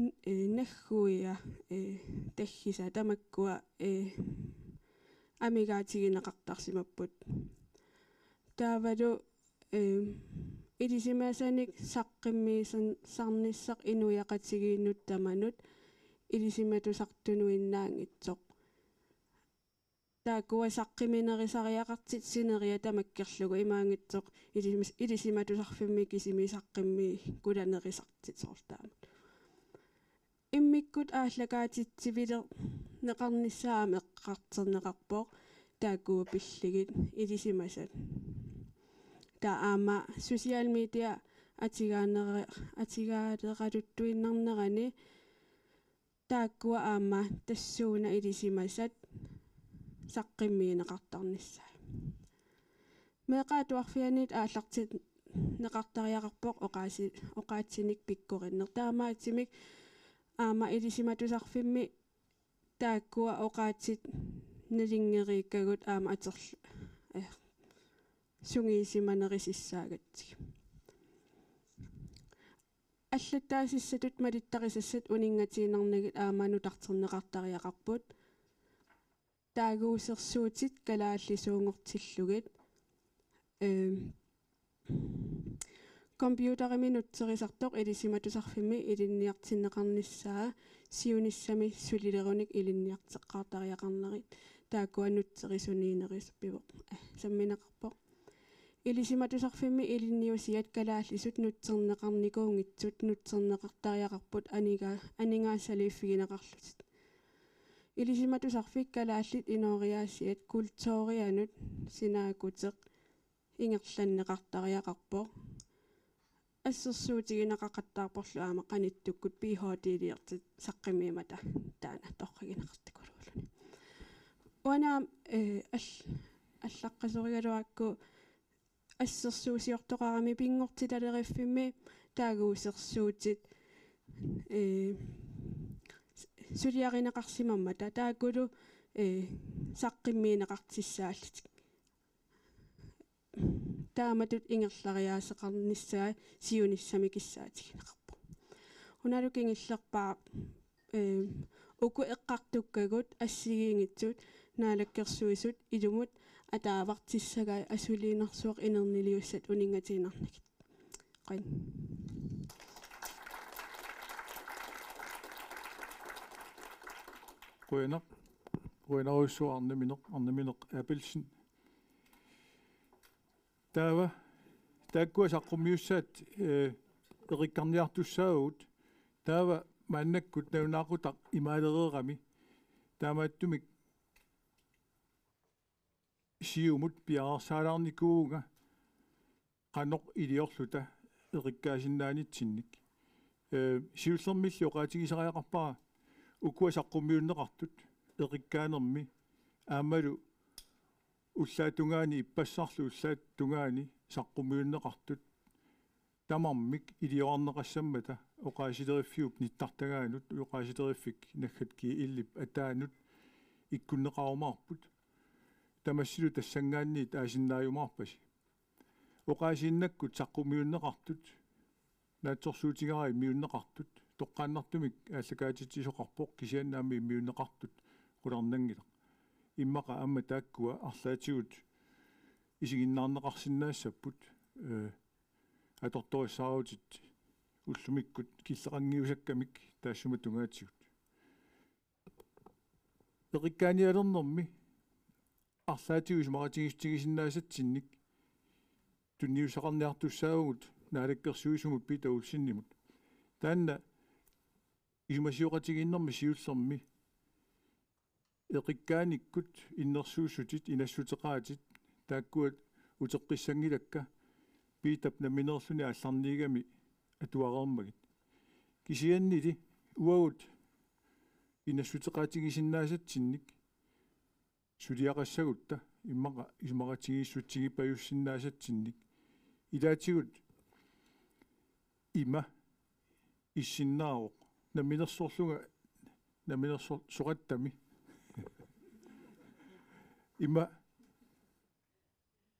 n-, eh, nagguia, eh, taggisa tamakkua, eh, amigaatigineqartarsimapput. Taavalu, eh, ilisimasanik saqqummiisan-, sarnissaq inuiaqatigiinnut tamanut ilisimatusartunuinnaanngitsoq. Taakkua saqqummiinerusariaqartut sineriak tamakkerlugu, imaanngitsoq ilisim-, ilisimatusarfimmi kisimi saqqummiikkulanerusartut soorlu taamatut. Immikkut aallakaatitsivilerneqarnissaa aamma eqqartorneqarpoq, taakkua pillugit ilisimasat. Taava aamma social media atugaanera-, atugaaleraluttuinnarnerani taakkua aamma tassuuna ilisimasat saqqummiineqartarnissaat. Meeqqat atuarfianniit aallartinneqartariaqarpoq oqaasi-, oqaatsinik pikkorinneq. Taamaattumik aamma ilisimatusarfimmi taakkua oqaatsit nalunngereerikkagut aamma atorl-, eh, sungiusimanerusussaagatsigu. Allattaasussatut malittarisassat uninngatiinnarnagit aamma nutarterneqartariaqarput. Taaguusersuutit kalaallisuunngortillugit. Øhm, computerimi nutserisartoq ilisimatusarfimmi ilinniartinneqarnissaa siunissami sulilerunik ilinniarteqqaartariaqarnerit. Taakkua nutserisuniinnerusut pivoq, eh, sammineqarpoq. Ilisimatusarfimmi ilinniusiat kalaallisut nutserneqarnikuunngitsut nutserneqartariaqarput aninga-, aningaasaliiffigineqarlutik. Ilisimatusarfik kalaallit inooriaasiat kulturianut sinaakkuteq ingerlanneqartariaqarpoq. Assersuutigineqaqattaarporlu aamma qanittukkut P H D-liortut saqqummiimmata taanna torragineqartikuluulluni. Uanga, eh, all-, allaqqasorigaluarakku assersuusiortoqarami pinngortitaleriffimmi taaguusersuutit, eh, s-, suliarineqarsimammata taakkulu, eh, saqqummiunneqartussaallutik. Taamatut ingerlariaaseqarnissaa siunissami kissaatigineqarpoq. Unalu kingullerpaaq, eh, uku eqqartukkagut assigiinngitsut Naalakkersuisut ilumut ataavartussagai asuliinnarsuaq inerniliussat uninngatiinnarnagit. Qujan. Qujanaq, qujanarujussuaq Arnemineq, Arnemineq Abelsen. Taava, taakkua saqqummiussaat, eh, eqqarniartussaavugut, taava maannakkut nalunaaqutaq imaalereerami, taamaattumik Siumut piareersaalaarnikuuvunga qanoq iliorluta eqqaasinnaanitsinnik. Eh, siullermilli oqaatigisariaqarpara ukua saqqummiunneqartut eqqaanermi aammalu ullaap tungaani ippassarlu ullaap tungaani saqqummiunneqartut tamarmik iliorarneqassammata oqaasileriffiup nittartagaanut, oqaasileriffik naggat G L-ip ataanut ikkunneqarumaarput. Tamassilu tassanngaanniit aasinnaajumaarpasi. Oqaasiinnakkut saqqummiunneqartut, naatsorsuutigaara immiunneqartut, toqqaannartumik aallakaatitsisoqarpoq, kisianni aamma immiunneqartut qularnanngilaq. Immaqa aamma taakkua arlaatigut isiginnaarneqarsinnaassapput, eh, atortorissaarutit ullumikkut killeqanngiusakkamik taassuma tungaatigut. Eqqaanialernermi arlaatigut isumaqatigiissutigisinnaasatsinnik tunniussaqarniartussaavugut Naalakkersuisumut Peter Olsenimut. Taanna isumasioqatigiinnermi siullermi eqqaanikkut innersuussutit, inassuteqaatit, taakkua uteqqissanngilakka Peterip nammineerluni aallarniigami atuareermagit. Kisiannili uagut inassuteqaatigisinnaasatsinnik suliaqassagutta immaqa isumaqatigiissutigipajussinnaasatsinnit. Ilaatigut ima issinnaavoq. Namminersorlunga, namminersorsoqattami. Ima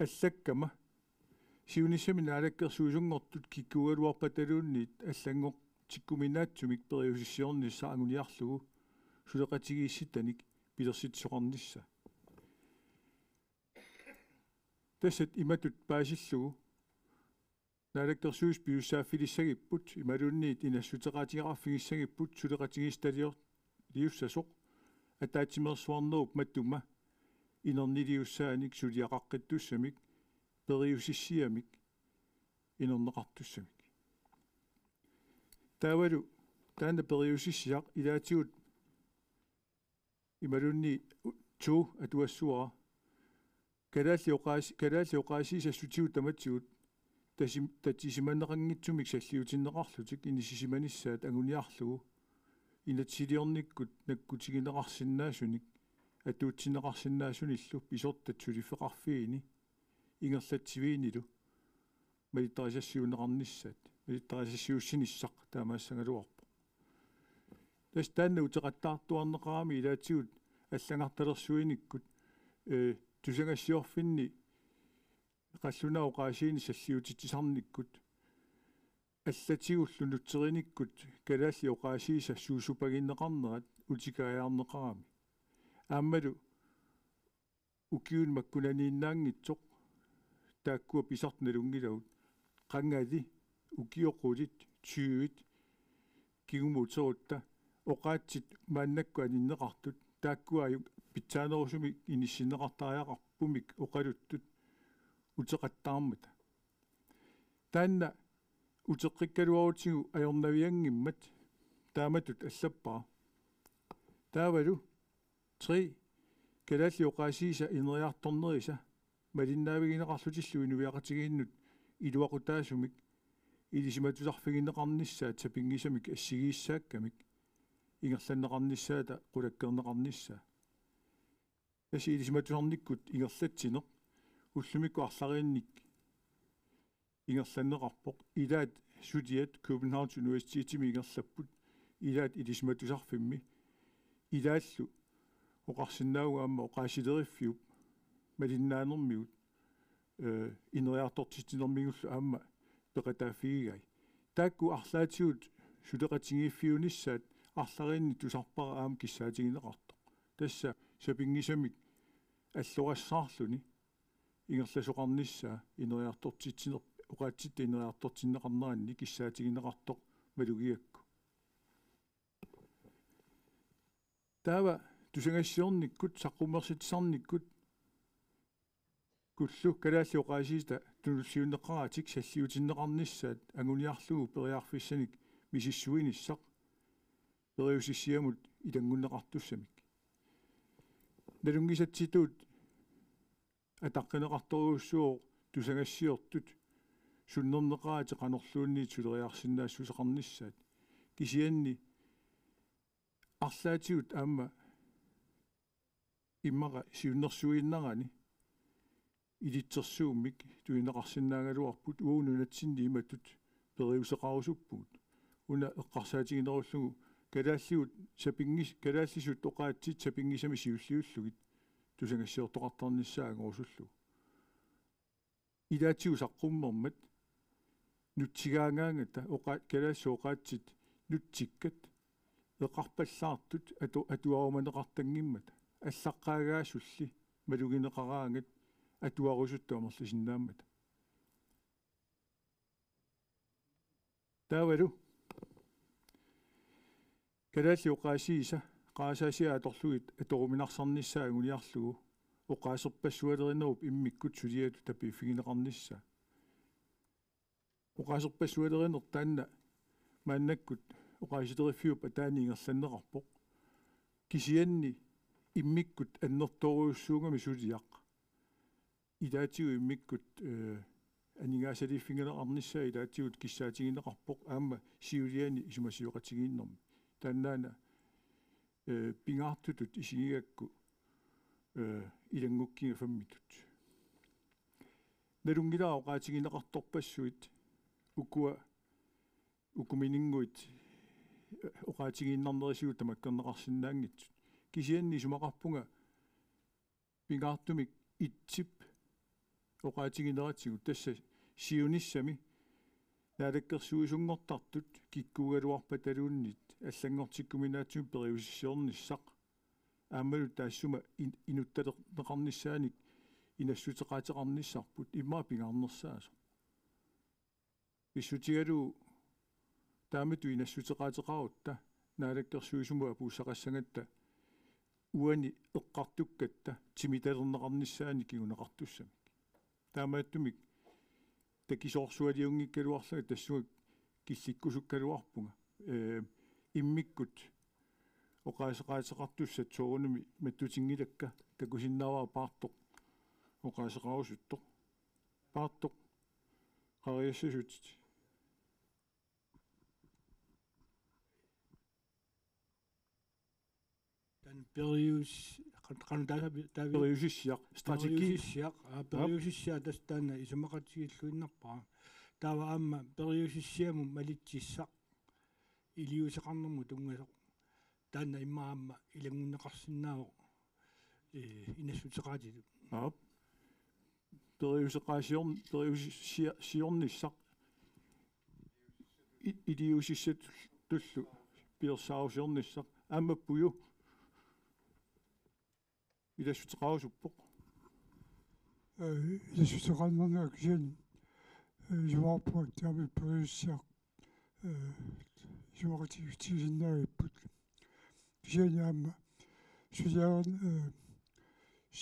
allakkama siunissami naalakkersuisunngortut kikkuugaluarpataluunniit allanngoqqikkuminaatsumik periusissiornissaq anguniarlugu suleqatigiissitanik pilersitsisoqarnissaa. Tassat imatut paasillugu naalakkersuisut pisussaaffilissagipput imaluunniit inassuteqaatigeqarfigissagipput suleqatigiissitalior-, liussasoq ataatsimeersuarnerup matuma inerniliussaanik suliaqaqqittussamik periusissiamik inerneqartussamik. Taavalu taanna periusissisaq ilaatigut imaluunniit u-, to atuassavara. Kalaallit oqaas-, kalaallit oqaasii sassutigut tamatigut tasim-, tatisimaneqanngitsumik salliutinneqarlutik inissisimanissaat anguniarlugu inatsisiliornikkut nakkutigineqarsinnaasunik atuutsinneqarsinnaasunillu pisortat suliffeqarfiini ingerlatsiviinilu malittarisassiuunneqarnissaat, malittarisassiuussinissaq taamaassagaluarpoq. Tassa taanna uteqattaartuarneqarami ilaatigut allangartalersuinikkut, eh, tusagassiorfinni qallunaat oqaasiinik salliutitsisarnikkut allatigullu nutserinikkut kalaallit oqaasiisa suussupaginneqarnerat utikaajaarneqarami. Aammalu ukiuni makkunaniinnaanngitsoq taakkua pisartut nalunngilagut. Qangali, ukioq qulit, tyvit, kingumut uterutta, oqaatsit maannakkut aninneqartut, taakkua aju-, pitsaanerusumik inissinneqartariaqarpumik oqaluttut uteqattaarmata. Taanna uteqqikkaluarutigu ajornavianngimmat taamatut allappara. Taavalu tre, kalaallit oqaasiisa ineriartornerisa malinnaavigineqarlutillu inuiaqatigiinnut iluaqutaasumik ilisimatusarfigineqarnissaat sapinngisamik assigiissaakkamik ingerlanneqarnissaata qulakkeerneqarnissaa. Tassa ilisimatusarnikkut ingerlatsineq ullumikkut arlariinnik ingerlanneqarpoq. Ilaat suliat Københavns Universitetimi ingerlapput, ilaat ilisimatusarfimmi. Ilaallu oqarsinnaavunga aamma oqaasileriffiup malinnaanermigut, eh, ineriartortitsinermigullu aamma peqataaffigigai. Taakku arlaatigut suleqatigiiffiunissaat arlariinni tusarpara aamma kissaatigineqartoq. Tassa sapinngisamik allorassaarluni ingerlasoqarnissaa ineriartortitsiner-, oqaatsitta ineriartortinneqarneranni kissaatigineqartoq malugigakku. Taava tusagassiornikkut, saqqummersitsisarnikkut, kullu kalaallit oqaasiisa tunuliunneqaratik salliutinneqarnissaat anguniarlugu periarfissanik misissuinissaq periusissiamut ilanngunneqartussamik. Nalunngisatsitut ataqqineqartorujussuuvoq tusagassiortut sunnerneqaratik qanorluunniit suleriarsinnaassuseqarnissaat. Kisianni arlaatigut aamma immaqa siunnersuiinnarani ilitsersuummik tunineqarsinnaagaluarput, uagut nunatsinni imatut periuseqarusuppugut. Una eqqarsaatiginerullugu kalaalligut sapinngis-, kalaallisut oqaatsit sapinngisamik siulliullugit tusagassiortoqartarnissaa angorusullugu. Ilaatigut saqqummermat nutsigaangaangata oqa-, kalaallisut oqaatsit nutsikkat eqarpallaartut atu-, atuarumaneqartanngimmata, allaqqaagaasulli malugineqaraangat atuarusutut amerlisinnaammata. Taavalu kalaallit oqaasiisa qarasaasiaq atorlugit atoruminarsarnissaa anguniarlugu oqaaserpassualerinerup immikkut suliatut tapiiffigineqarnissaa. Oqaaserpassualerineq taanna maannakkut oqaasileriffiup ataani ingerlanneqarpoq. Kisianni immikkut annertoorujussuugami suliaq. Ilaatigut immikkut, eh, aningaasaliiffigineqarnissaa ilaatigut kissaatigineqarpoq aamma siuliani isumasioqatigiinnermi. Taannaana, eh, pingaartutut isigigakku, eh, ilanngukkiga femmitut. Nalunngilara oqaatigineqartorpassuit ukua ukumininnguit, eh, oqaatigiinnarnerisigut tamakkerneqarsinnaanngitsut. Kisianni isumaqarpunga pingaartumik itsip oqaatigineratigut, tassa siunissami naalakkersuisunngortartut kikkuugaluarpataluunniit allanngortikkuminaatsumik periusissiornissaq aammalu taassuma in-, inuttalerneqarnissaanik inassuteqaateqarnissarput immaqa pingaarnersaasoq. Pissutigalugu taamatut inassuteqaateqarutta naalakkersuisumut apuussaqassagatta uani eqqartukkatta timitalerneqarnissaannik kinguneqartussamik. Taamaattumik takisoorsualiunngikkaluarlunga tassunga killikkusukkaluarpunga. Ee, immikkut oqaaseqaateqartussat soorunami mattutinngilakka, takusinnaavara Paartoq oqaaseqarusuttoq. Paartoq, qariassasutit. Taanna perius-, qan-, qanoq taasa pi-, taavi-, Periusissiaq, strategi. Periusissiaq, aa, Aap. Periusissiaq tassa taanna isumaqatigilluinnarpara. Taava aamma periusissiamut malitsissaq iliuuseqarnermut tunngasoq. Taanna immaqa aamma ilanngunneqarsinnaavoq, ee, inassuteqaatitut. Aap. Periuseqaasiorn-, periusissia-, siornissaq i-, iliuusissatullu pilersaarusiornissaq aamma puju ilassuteqarusuppoq. Ee, ilassuteqarnerni kisianni, ee, isumaqarpunga taama periusissiaq, ee, isumaqatigiissinnaagipput. Kisianni aamma suliarin-, ee,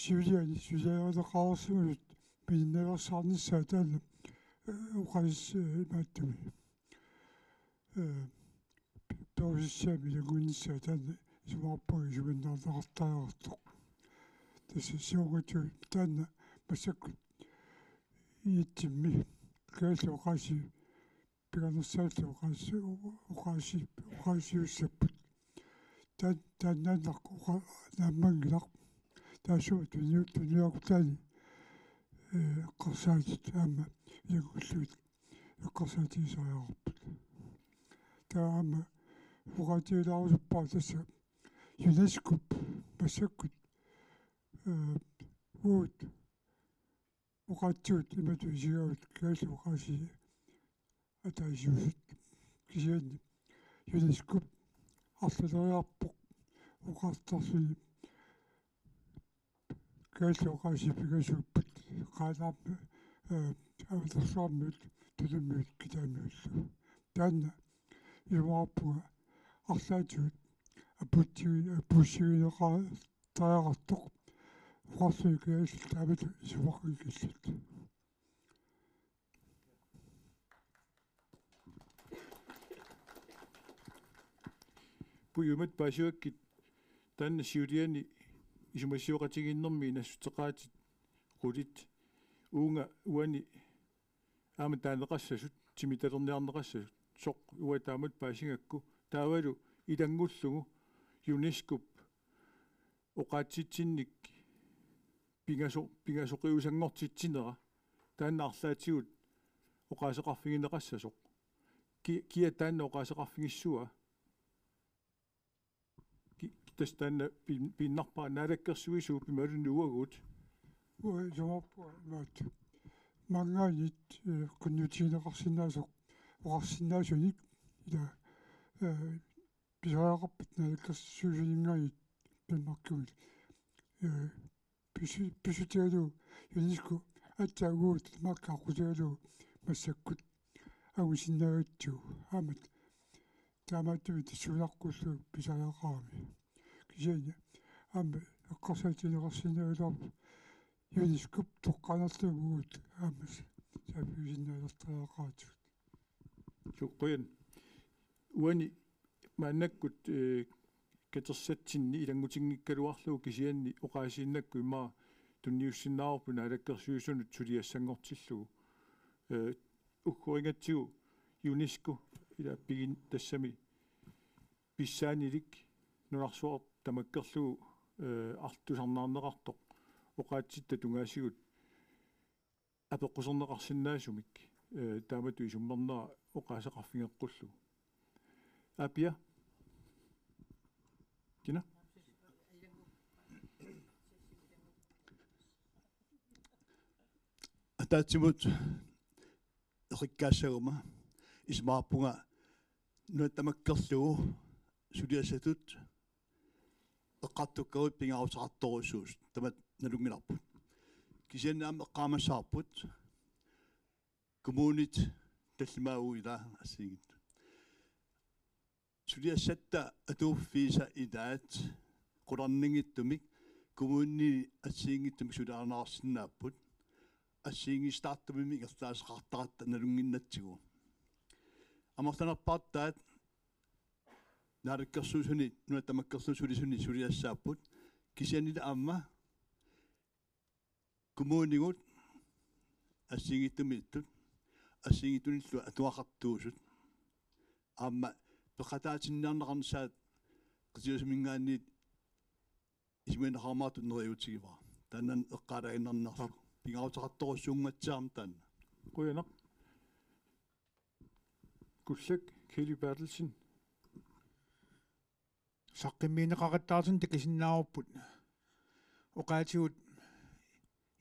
siuliani suliarineqarsimasut pininnaveersaarnissaa taanna, ee, oqaas-, ee, imaattumi. Ee, periusissiamik ilanngunnissaa taanna isumaqarpunga isumannaarneqartariaqartoq. Tassa siornatigut taanna massakkut inatsimmi kalaallit oqaasii pingaarnersaat oqaasi-, oqaasi-, oqaasiussapput. Taan-, taannaannaq oqa-, naammanngilaq. taassuma tunniu-, tunniukkutaani, eh, eqqarsaatit aamma ilanngullugit eqqarsaatigisariaqarput. Taava aamma oqaatigilaarusupparput tassa UNESCO-p massakkut, eh, uagut oqaatsivut imatut isigavut kalaallit oqaasii ataasiusut, kisianni UNESCO-p arlaleriarpoq oqartarluni kalaallit oqaasii pingasuupput Qaanaarmi, eh, Avanersuarmiut, Tunummiut, Kitaamiullu. Taanna isumaqarpunga arlaatigut apuussigi-, apuussigineqartariaqartoq oqarluni kalaallit taamatut isumaqanngillat. Puiumat paasivakkit taanna siuliani isumasioqatigiinnermi nassuteqaatit qulit uunga uani aamma taaneqassasut, timitalerniarneqassasut, soorlu uanga taamatut paasigakku, taavalu ilanngullugu UNESCO-p oqaatsitsinnik pingaso-, pingasoqiusanngortitsinera, taanna arlaatigut oqaaseqarfigineqassasoq. Ki-, kia taanna oqaaseqarfigissavaa? Ki-, tassa taanna pin-, pinnarpara naalakkersuisuup imaluunniit uagut. Uanga isumaqarpunga imaattoq. Maanngaanniit, eh, qinnuteqarsinnaasoq, oqarsinnaasunik, ila, eh, pisariaqarpat naalakkersuisuninngaanniit Danmarkimut. Eh, pisu-, pissutigalugu UNESCO aatsaat uagut Danmarkip aqqutigalugu massakkut angusinnaagatsigu. Aamma taamaattumik tassuunaqqullugu pisariaqarami. Kisianni aamma eqqarsaatigineqarsinnaagaluarpoq UNESCO-p toqqaanerlugu uagut aamma saaffigisinnaaleqaatigut. Suu, qujan. Uani maannakkut, eh, katersatsinni ilanngutinngikkaluarlugu kisianni oqaasiinnakkut immaqa tunniussinnaavarput naalakkersuisunut suliassanngortillugu. Eh, uggorigatsigu UNESCO ila pigin-, tassami pissaanilik nunarsuaq tamakkerlugu, eh, arlaatigut tusarnaarneqartoq oqaatsitta tungaasigut apeqquserneqarsinnaasumik, eh, taamatut isummernera oqaaseqarfigeqqullugu. Apia? Kina? Ataatsimut eqikkaassaguma isumaqarpunga nuna tamakkerlugu suliassatut eqqartukkagut pingaaruteqartorujussuusut, tamatta nalunngilarput. Kisianni aamma eqqaamassavarput kommunit tallimaaguit ilaa assigiinngitsut. Suliassatta atuuffiisa ilaat qularnanngitsumik kommunini assigiinngitsumik suliarineqarsinnaapput, assigiinngisitaartumimmi ingerlaaseqartaratta nalunnginnatsigu. Amerlanerpaartaat naalakkersuisuni nuna tamakkerlugu sulisuni suliassaapput, kisiannili aamma kommunigut assigiinngitsumiittut, assigiinngitsunillu atugaqartuusut aamma peqataatinniarneqarnissaat qitiusuminngaanniit isumaqarneqartut neriuutigivara. Taanna eqqaalaaginnarniarlugu. Aap. Pingaaruteqartorujussuunnginnakku taanna. Qujanaq. Kullak, Kelly Berthelsen. Saqqummiunneqaqattaartunik takusinnaavarput oqaatigut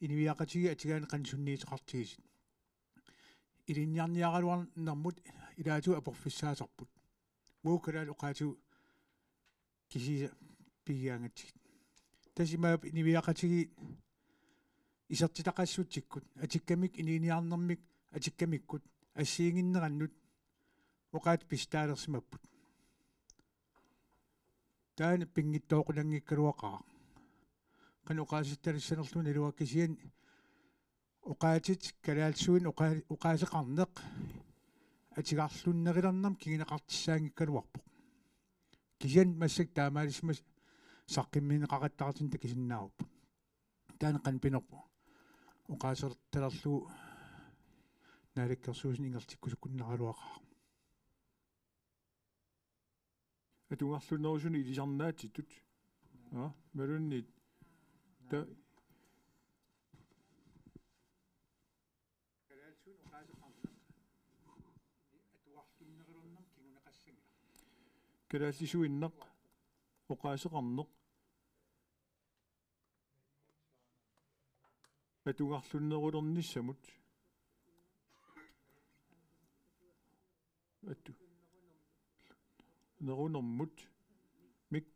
inuiaqatigiit atugaannik qanoq sunniuteqartigisut. Ilinniarniaraluarnermut ilaatigut aporfissaasarput. Uagut kalaallit oqaatigut kisiisa pigigaangatsigit. Tassa imaappoq inuiaqatigiit isertitaqassutsikkut, atukkamikkut, inuuniarnermikkut atukkamikkut assigiinnginnerannut oqaatsit pissutaalersimapput. Taanna pinngitsooqunanngikkaluaqaaq. Qanoq oqaasitalissanerlugu naluara, kisianni oqaatsit kalaallisuunik oqa-, oqaaseqarneq atugarlunnerulernermik kinguneqartussaanngikkaluarpoq. Kisianni massakkut taamaalissimasut saqqummiunneqaqattaartunik takusinnaavarput. Taanna qanoq pinerpoq? Oqaasertalerlugu naalakkersuisuni ingerlatikkusukkunnaaraluaqaaq. Atugarlunnerusunik ilisarnaatsitut. Aa, imaluunniit. Ta- Kalaallisuinnaq oqaaseqarneq atugarlunnerulernermik kinguneqassanngilaq. Kalaallisuinnaq oqaaseqarneq atugarlunnerulernissamut. Atu. Nerunermut. Mik.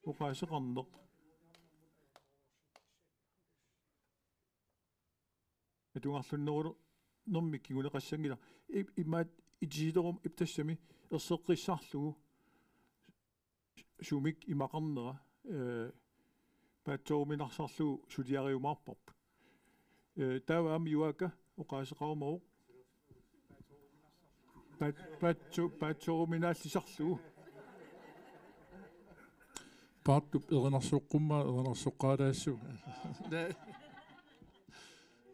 Oqaaseqarneq. Atugarlunnerulernermik kinguneqassanngilaq. Ip-, imaat itisilerum iptassami erseqqissarlugu sumik imaqarnera, eh, paatsooruminarsarlugu suliariumaarparput. Eh, taava aamma Juaaka oqaaseqarumavoq. Paat-, paatso-, paatsooruminaallisarlugu. Paartup erinarsoqqummaa erinarsoqqaalaassuu.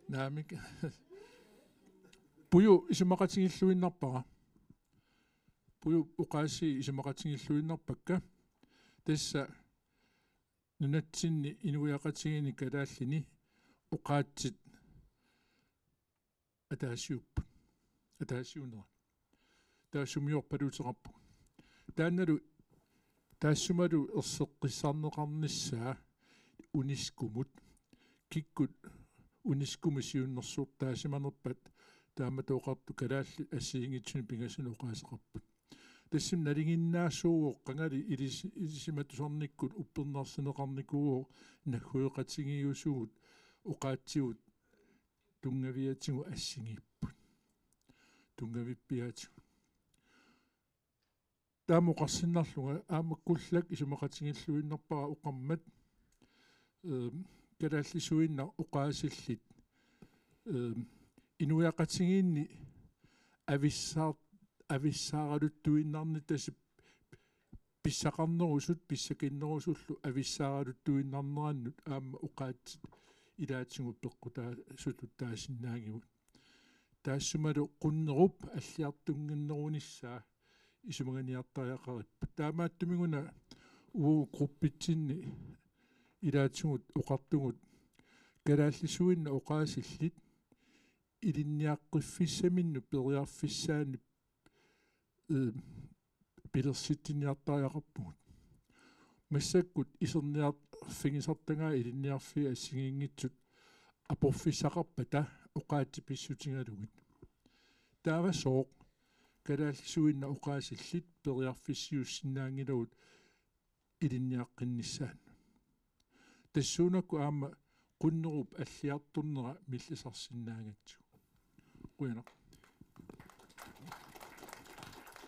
Naamik. Puju isumaqatigilluinnarpara. Puju oqaasii isumaqatigilluinnarpakka. Tassa nunatsinni inuiaqatigiinni kalaallini oqaatsit ataasiupput. Ataasiunerat. Taassumiorpaluuteqarpugut. Taannalu taassumalu erseqqissarneqarnissaa UNESCO-mut. Kikkut UNESCO-mi siunnersortaasimanerpat taamatut oqartut kalaallit assigiinngitsunik pingasunut oqaaseqarput. Tassami nalinginnaasuuvoq qangali ilis-, ilisimatusarnikkut uppernarsineqarnikuuvoq naggueqatigiiusugut oqaatsigut tunngaviatigut assigiipput. Tunngavippiaatigut. Taama oqarsinnarlunga aamma Kullak isumaqatigilluinnarpara oqarmat, ehm, kalaallisuinnaq oqaasillit, ehm, inuiaqatigiinni avissaar-, avissaaraluttuinnarnitasi pissaqarnerusut pissakinnerusullu avissaaraluttuinnarnerannut aamma oqaatsit ilaatigut peqqutaasutut taasinnaagipput. Taassumalu qunnerup alliartunnginnerunissaa isumaginniartariaqaripput. Taamaattumik-una uagut gruppitsinni ilaatigut oqartugut kalaallisuinnaq oqaasillit ilinniaqqiffissaminnut periarfissaannik, eh, pilersitsiniartariaqarpugut. Massakkut iserniarfigisartagaat ilinniarfiit assigiinngitsut aporfissaqarpata oqaatsit pissutigalugit. Taava sooq kalaallisuinnaq oqaasillit periarfissiussinnaanngilagut ilinniaqqinnissaannut. Tassuunakkut aamma qunnerup alliartornera millisarsinnaagatsigu. Qujanaq.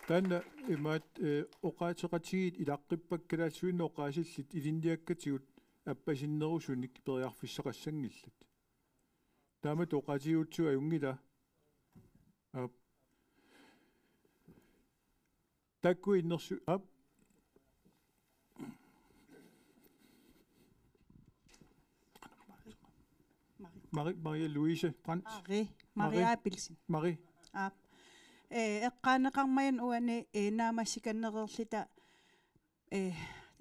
Taanna imaat, eh, oqaaseqatigiit ilaqqippat kalaallisuinnaq oqaasillit ilinniakkatigut appasinnerusunik periarfissaqassanngillat. Taamatut oqaatigigutsigu ajunngilaq. Aap. Taakku innersu-, aap. Mari, Maria Louise Brandt. Mari, Maria Marie. Abelsen. Mari. Aap. Eh, eqqaaneqarmat uani, eh, naammassineqarluta, eh,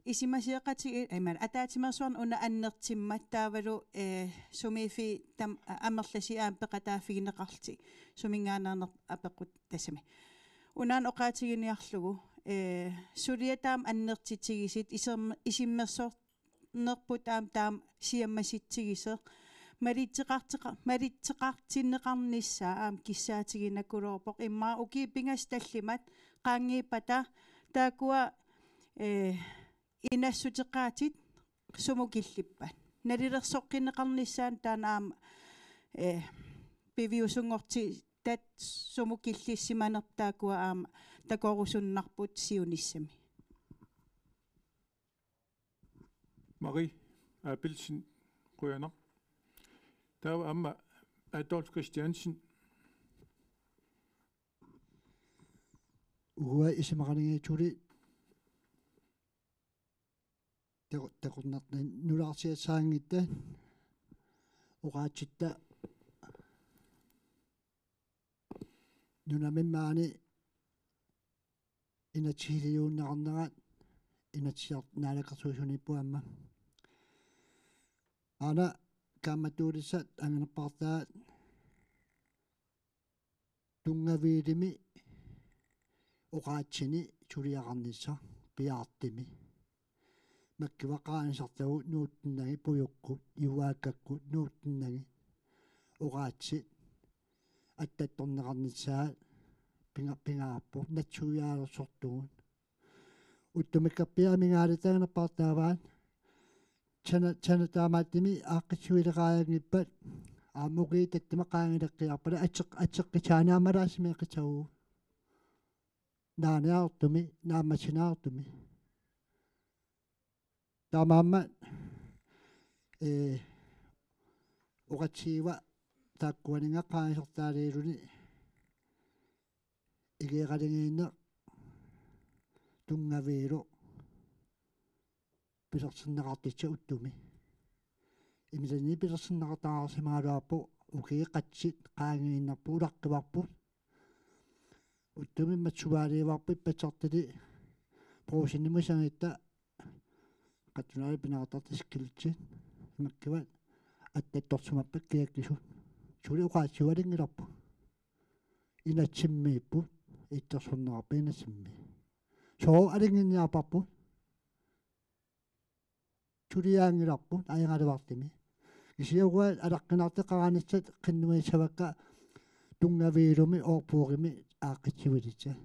isumasioqatigiit, eh, imaluunniit ataatsimeersuarneq una annertuummat taavalu, eh, sumiiffiit tam-, a-, amerlasuut aamma peqataaffigineqarlutik suminngaanneerneq apeqqut tassami. Unaana oqaatiginiarlugu, eh, suliat taama annertutigisut isum-, isummersoornerput aamma taama siammasitsigisoq. Malitseqarteqa-, malitseqartinneqarnissaa aamma kissaatiginakuloorpoq immaqa ukiut pingasut tallimat qaangiuppata taakkua, eh, inassuteqaatit sumut killippat. Nalilersoqqinneqarnissaanut taanna aamma, eh, piviusunngortitat sumut killissimanerput taakkua aamma takorusunnarput siunissami. Marie Abelsen, qujanaq. Taava aamma Adolf Christiansen. Uanga isumaqanngitsuli taku-, takornartut nulaarsiassaanngitsut oqaatsitta nunami maani inatsisiliuunneqarnerat inatsisar-, naalakkersuisuniippoq aamma. Aana kaammattuulissat anginerpaartaat tunngaviilimi oqaatsini suliaqarnissaq piaartimi. Makkua qaanisartagut nuuttunnagit pujukkut, iuaakkakkut nuuttunnagit oqaatsit attattorneqarnissaat pinga-, pingaarpoq natsuiaalersortugut. Uttumikkorpiaq amigaalittaaq anginerpaartaavaat. Tana, tana taamaattumik aaqqissiuileqaajanngippat aamma ukiut tattama qaangileqqiarpata ateq-, ateqqisaaneq aamma ataasimeeqqissagutsigu. Naaniartumi, naammassiniartumi. Taamaammat, ee, oqatsiiva taakkuaninnga qaanisartaaliiluni igeeqaligiinneq tunngaviilu pilersinneqartussaq uttumi. Imaluunniit pilersinneqartariaqarsimagaluarpoq ukiut qassit qaangiinnarput ulaqqivarput. Uttumi matsuaaliivarput ippassartuli Brugsenimut isangitta qatsunaali pinaartartut sikilitsit imakkivat attattorsimappat kiakkisut. Suli oqaatsiualingilarput. Inatsimmiipput itsersorneqarpat inatsimmi. Sooq alinginniarparput? Suliaanngilarput aingalavartimi. Kisianni uagut alaqqinartut qaraanissat qinnuigissavakka tunngaviilumi oorpuugimi aaqqissivilissat.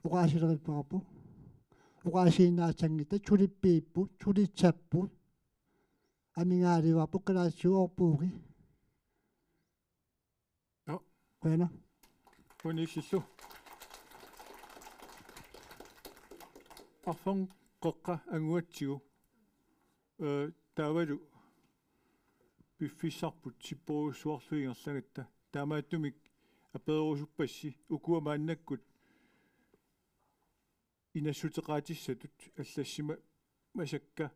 Oqaasilerippaqarpoq. Oqaasiinnaassanngitsoq sulippiipput, sulissapput. Amigaalivarput kalaallisut oorpuugit. Ja. Qujanaq. Qujanaq illillu. Arferngup qeqqa angugatsigu. Ee, taavalu piffissarput sipporujussuarlugit ingerlagatta. Taamaattumik apererusuppassi ukua maannakkut inassuteqaatissatut allassimasakka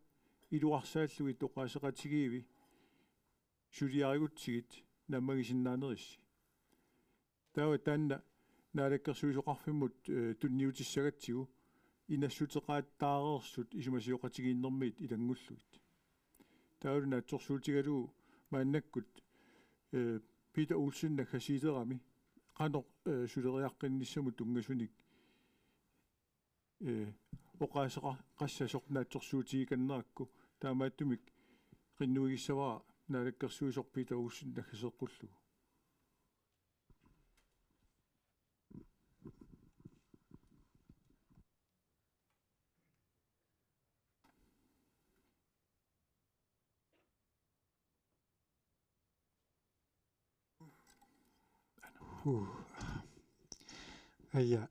iluarsaallugit oqaaseqatigiivi suliarigutsigit naammagisinnaanerissi. Taava taanna naalakkersuisoqarfimmut, eh, tunniutissagatsigu inassuteqaattaareersut isumasioqatigiinnermiit ilanngullugit. Taavalu naatsorsuutigalugu maannakkut, eh, Peter Olsen naggasiilerami qanoq, eh, suleriaqqinnissamut tunngasunik ee, oqaaseqassasoq naatsorsuutigikannerakku, taamaattumik qinnuigissavara naalakkersuisoq Peter Olsen naggaseqqullugu. Huh. Aja.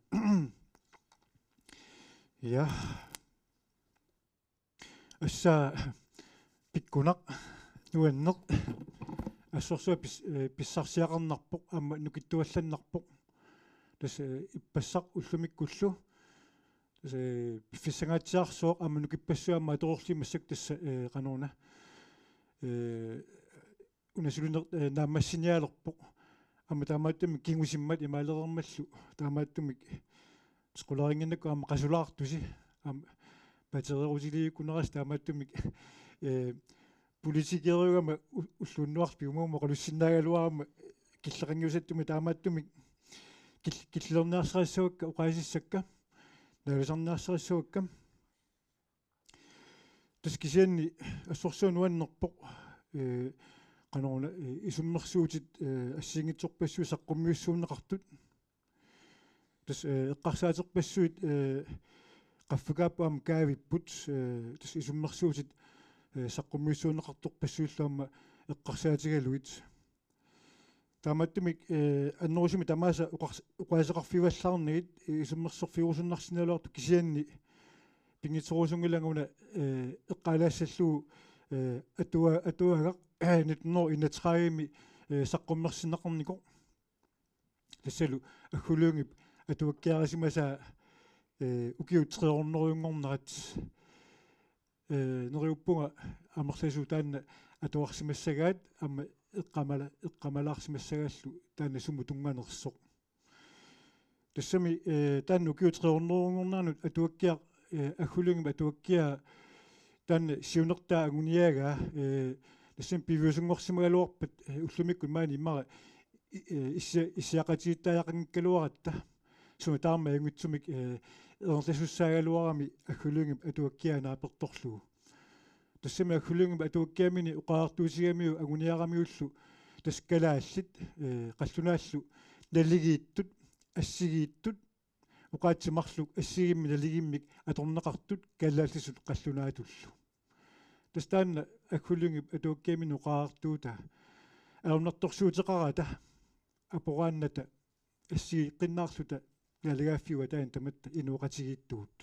Ja. Assa pikkunaq nuanneq. Assorsuaq pis-, eh, pissarsiaqarnarpoq, aamma nukittuallannarpoq. Tassa, eh, ippassaq ullumikkullu. Tassa, eh, piffissangaatsiarsuaq aamma nukippassuit aamma atororlugit massakkut tassa, eh, qanoruna. Eh, una suli ner-, eh, naammassinialerpoq. Aamma taamaattumik kingusimmat imaalereermallu. Taamaattumik qularinnginnakku aamma qasulaartusi. Aamma patereerusiliikkunarasi taamaattumik, eh, politikeriugama u-, ulluunnuarlu piumagu oqalussinnaagaluarama killeqanngiusattumik taamaattumik kil-, killilerniarsarissavakka oqaasissakka, nalusarniarsarissavakka. Tassa kisianni assorsuaq nuannerpoq, eh, qanoruna, eh, isummersuutit, eh, assigiinngitsorpassuit saqqummiussuunneqartut. Tassa, eh, eqqarsaaterpassuit, eh, qaffakaapput aamma kaavipput, eh, tassa isummersuutit, eh, saqqummiussuunneqartorpassuillu aamma eqqarsaatigalugit. Taamaattumik, eh, annerusumik tamaasa oqars-, oqaaseqarfigivallaarnagit, eh, isummersorfigerusunnarsinnaagaluartoq kisianni pinngitsoorusunngilanga una, eh, eqqaalaassallugu, eh, atua-, atuagaq, eh, nitten hundrede enogtredivemi, eh, saqqummersinneqarnikoq. Tassalu Aggu Lyngep atuakkiarisimasaa, eh, ukiut tre hundrede-nngornerat. Eh, neriuppunga amerlasuut taanna atuarsimassagaat aamma eqqamala-, eqqamalaarsimassagaallu taanna sumut tunnganersoq. Tassami, eh, taanna ukiut tre hundredenngornerannut atuakkiaq, eh, Aqqaluk Lyngep atuakkiaa taanna siunertaa anguniagaa, eh, tassami piviusunngorsimagaluarpat, eh, ullumikkut maani immaqa i-, eh, issi-, issiaqatigiittariaqanngikkaluaratta. Suna tamarmi ajunngitsumik, eh, ingerlasussaagaluarami Aqqaluk Lyngep atuakkiaa naapertorlugu. Tassami Aqqaluk Lyngep atuakkiamini oqariartuutigigamiuk anguniaramigullu tassa kalaallit, eh, qallunaallu naligiittut, assigiittut, oqaatsit marluk assigiimmik naligiimmik atorneqartut kalaallisut qallunaatullu. Tassa taanna Aqqaluk Lyngep atuakkiamini oqariartuutaa. Ajornartorsiuteqarata aporaannata assigiiqqinnaarluta naalagaaffiup ataani tamatta inooqatigiittugut.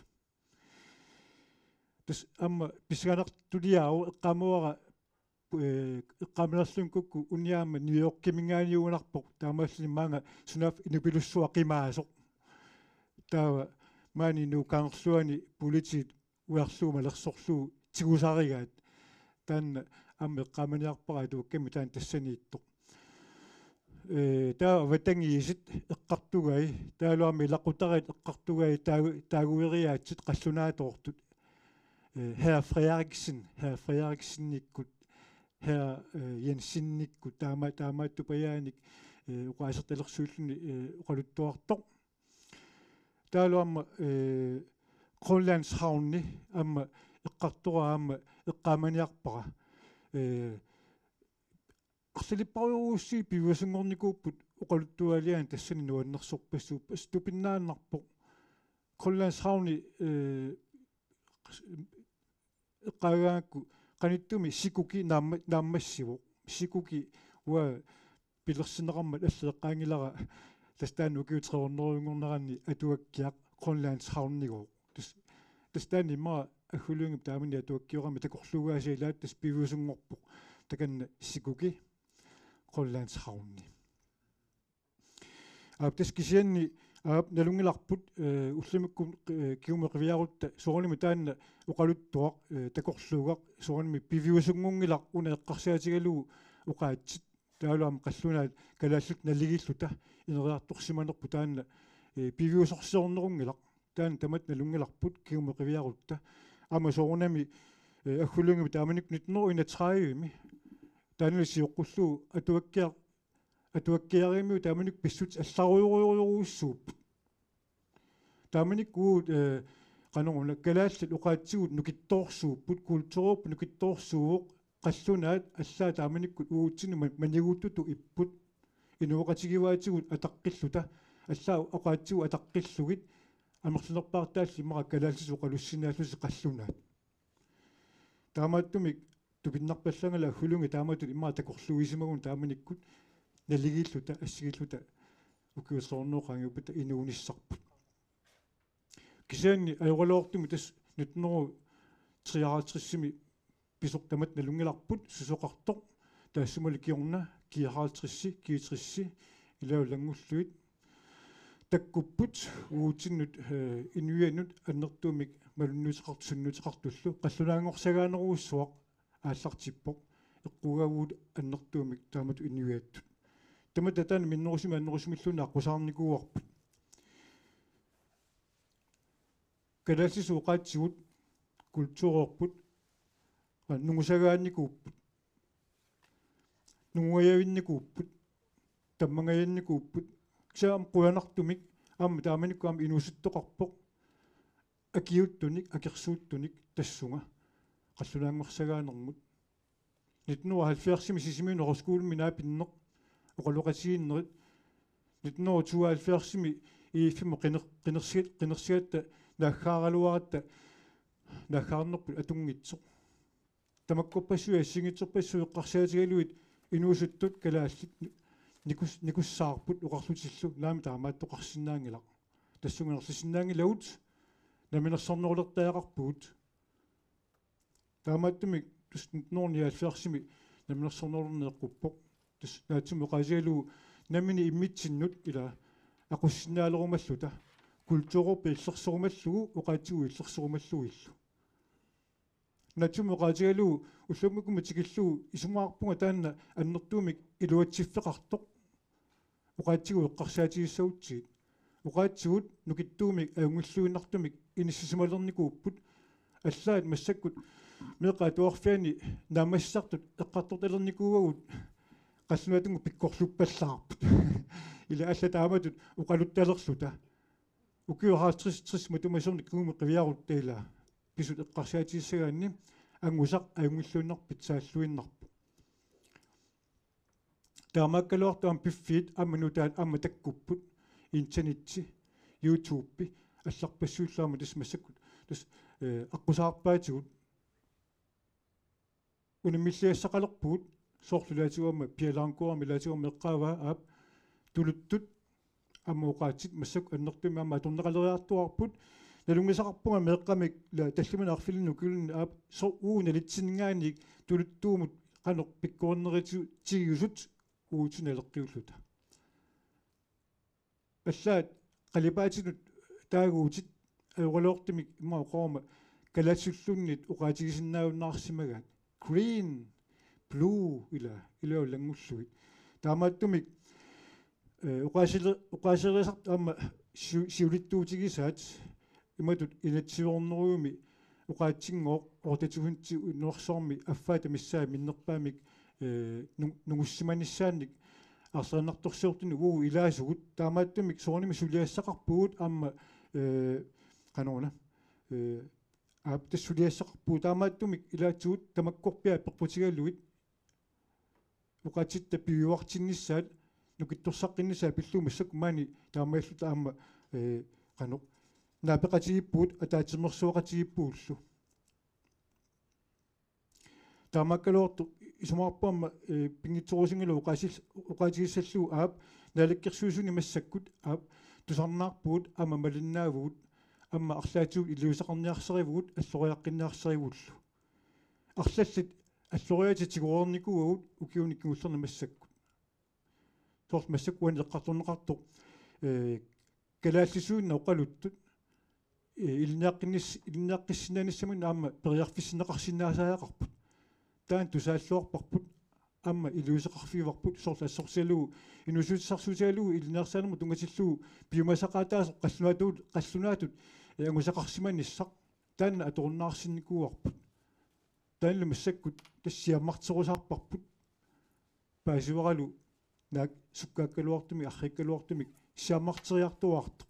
Tassa aamma pissanganartuliaavoq, eqqaamavara, eh, eqqaamanerlunngikkukkit unia aamma New Yorkiminngaanniit unarpoq, taamaalluni maanga sunaaffa inupilussuaq qimaasoq. Taava maani Nuuk Kangerluani politiit ujarlugu malersorlugu tigusarigaat. Taanna aamma eqqaamaniarpara atuakkamik taanna tassaniittoq. Eh, taava avatangiisit eqqartugai, taavalu aamma ilaqutariit eqqartugai, taagu-, taagueriaatsit qallunaatoortut. Eh, Herr Frederiksen, Herr Frederiksenikkut, Herr, eh, Jensenikkut, taama-, taamaattupajaanik, eh, oqaasertalersuilluni, eh, oqaluttuartoq. Taavalu aamma, eh, Grønlandshavni aamma eqqartoraa aamma eqqaamaniarpara. Eh, arlalipparujorujussuit piviusunngornikuupput oqaluttuaaliaani tassani nuannersorpassuupput, assut tupinnaannarpoq. Grønlandshavni, eh, eqqaagaangakku qanittumi Sikuki naamma-, naammassivoq. Sikuki uanga pilersinneqarmat allat eqqaanngilara, tassa taanna ukiut tre hundredenngorneranni atuakkiaq Grønlandshavnigooq. Tassa, tassa taanna immaqa Aqqaluk Lyngep taamani atuakkiorami takorluugaasiat ilaat tassa piviusunngorpoq. Takanna Sikuki, Grønlandshavni. Aap, tassa kisianni, aap, nalunngilarput, eh, ullumikkut, eh, kingumut qiviarutta soorunami taanna oqaluttuaq, eh, takorluugaq, soorunami piviusunngunngilaq una eqqarsaatigalugu oqaatsit, taavalu aamma qallunaat kalaallit naligiilluta ineriartorsimanerput taanna, eh, piviusorsiornerunngilaq. Taanna tamatta nalunngilarput kingumut qiviarutta. Aamma soorunami, eh, Aqqaluk Lyngep taamanikkut nitten hundrede enogtredivemi taannalu sioqqullugu atuakkiaq-, atuakkiarigamiuk taamanikkut pissutsit allarujorujorujussuupput. Taamanikkut, eh, qanoruna kalaallit oqaatsigut nukittoorsuupput, kulturerput nukittoorsuuvoq, qallunaat allaat taamanikkut uagutsinnut ma-, maniguuttutut ipput, inooqatigivaatigut ataqqilluta, allaat oqaatsigut ataqqillugit, amerlanerpaartaallu immaqa kalaallisut oqalussinnaallutik qallunaat. Taamaattumik tupinnarpallangala Aqqaluk Lynge taamatut immaqa takorluuisimagunik taamanikkut naligiilluta, assigiilluta ukiut tre hundrede qaangiuppata inuunissarput. Kisianni ajoraluartumik tassa nitten hundrede treoghalvtredsimi pisoq tamatta nalunngilarput susoqartoq, taassumalu kingorna G halvtreds, G tres, ilaalu ilanngullugit takkupput uagutsinnut, eh, inuiannut annertuumik malunniuteqartut sunniuteqartullu, qallunaanngorsagaanerujussuaq aallartippoq, eqqugavugut annertuumik taamatut inuiattut. Tamatta taanna minnerusumik annerusumilluunniit aqqusaarnikuuarput. Kalaallisut oqaatsigut kulturerput nungusagaannikuupput, nungugajavinnikuupput, tammangajannikuupput. Kisianni aamma qujanartumik aamma taamanikkut aamma inuusuttoqarpoq, akiuuttunik, akersuuttunik tassunga qallunaanngorsagaanermut. Nitten hundrede og halvfjerdsimi Sisimiunut Højskolemi naapinneq, oqaloqatigiinnerit. Nitten hundrede og tooghalvfjerdsimi I F-imut qiner-, qinersi-, qinersigatta naaggaaraluaratta naaggaarnerput atunngitsoq. Tamakkorpassuit assigiinngitsorpassuit eqqarsaatigalugit inuusuttut kalaallit nikus-, nikussaarput oqarlutillu, naamik taamaattoqarsinnaanngilaq. Tassunga ingerlasinnaanngilagut, namminersornerulertariaqarpugut. Taamaattumik tassa nitten hundrede nioghalvfjerdsimi namminersornerulerneq eqquppoq. Tassa naatsumik oqaatigalugu nammineq immitsinnut ila aqussinnaalerumalluta, kulturerput illersorumallugu, oqaatsigut illersorumallugillu. Naatsumik oqaatigalugu ullumikkumut tikillugu isumaqarpunga taanna annertuumik iluatsiffeqartoq, oqaatsigut eqqarsaatigissagutsigit. Oqaatsigut nukittuumik ajunngilluinnartumik inississimalernikuupput. Allaat massakkut meeqqat atuarfianni naammassisartut eqqartortalernikuuagut qallunaatunnguit pikkorluppallaarput. Ila allat taamatut oqaluttalerluta. Ukiut halvtreds tres matuma siorna kingumut qiviarutta ila pisut eqqarsaatigissagaanni angusaq ajunngilluinnarpoq pitsaalluinnarpoq. Taamaakkaluartoq aamma piffiit aamma nutaat aamma takkupput, internetti, YouTube, allarpassuillu aamma tassa massakkut tassa, eh, aqqusaarpaatigut. Unammilligassaqalerpugut, soorlu ilaatigut aamma Pia Langgaardimik ilaatigut aamma eqqaavaa aap tuluttut aamma oqaatsit massakkut annertuumik aamma atorneqaleriartuaarput. Nalunngisaqarpunga meeqqamik ila tallimanik arfinilinnik ukiulinnik aap soorlu uagut nalitsinninngaanniit tuluttuumut qanoq pikkorinnerutigigisut uagut naleqqiulluta. Allaat qalipaatinut taaguutit ajoraluartumik immaqa oqaruma kalaallisulluunniit oqaatigisinnaajunnaarsimagaat. Green, blue ila, ila ilanngullugit. Taamaattumik, eh, oqaasili-, oqaasiliisartut aamma siu-, siulittuutigisaat imatut inatsisiornerugami oqaatsinngooq otte tusind unnuarsuarmi affaata missaa minnerpaamik, eh, nu-, nungussimanissaannik arsarinnartorsiortunik uagut ilaasugut taamaattumik soorunami suliassaqarpugut aamma, eh, qanoruna, eh, aap tassa suliassaqarpugut taamaattumik ilaatigut tamakkorpiaat peqqutigalugit oqaatsitta piujuartinnissaat nukittorsaqqinnissaat pillugu massakkut maani taamaalluta aamma, eh, qanoq naapeqatigiippugut ataatsimeersuaqatigiippugullu. Taamaakkaluartoq isumaqarpunga aamma, eh, pinngitsoorusunngilagut oqaasil-, oqaatigissallugu aap naalakkersuisuni massakkut aap tusarnaarpugut aamma malinnaavugut aamma arlaatigut iliuuseqarniarsarivugut alloriaqqinniarsarivullu. Arlallit alloriaatit tigorarnikuuagut ukiuni kingullerni massakkut. Soorlu massakkut uani eqqartorneqartoq, eh, kalaallisuinnaq oqaluttut, eh, ilinniaqqinnis-, ilinniaqqissinnaanissaminnut aamma periarfissinneqarsinnaasariaqarput. Taanna tusaalluarparput, aamma iliuuseqarfigivarput, soorlu assortigalugu, inuussutissarsiutigalugu ilinniarsaanermut tunngatillugu piumasaqaataasoq qallunaatut, qallunaatut, eh, angusaqarsimanissaq, taanna atorunnaarsinnikuuarput. Taannalu massakkut tassa siammarterusaarparput. Paasivaralu naak sukkaakkaluartumik, arriikkaluartumik siammarteriartuaartoq.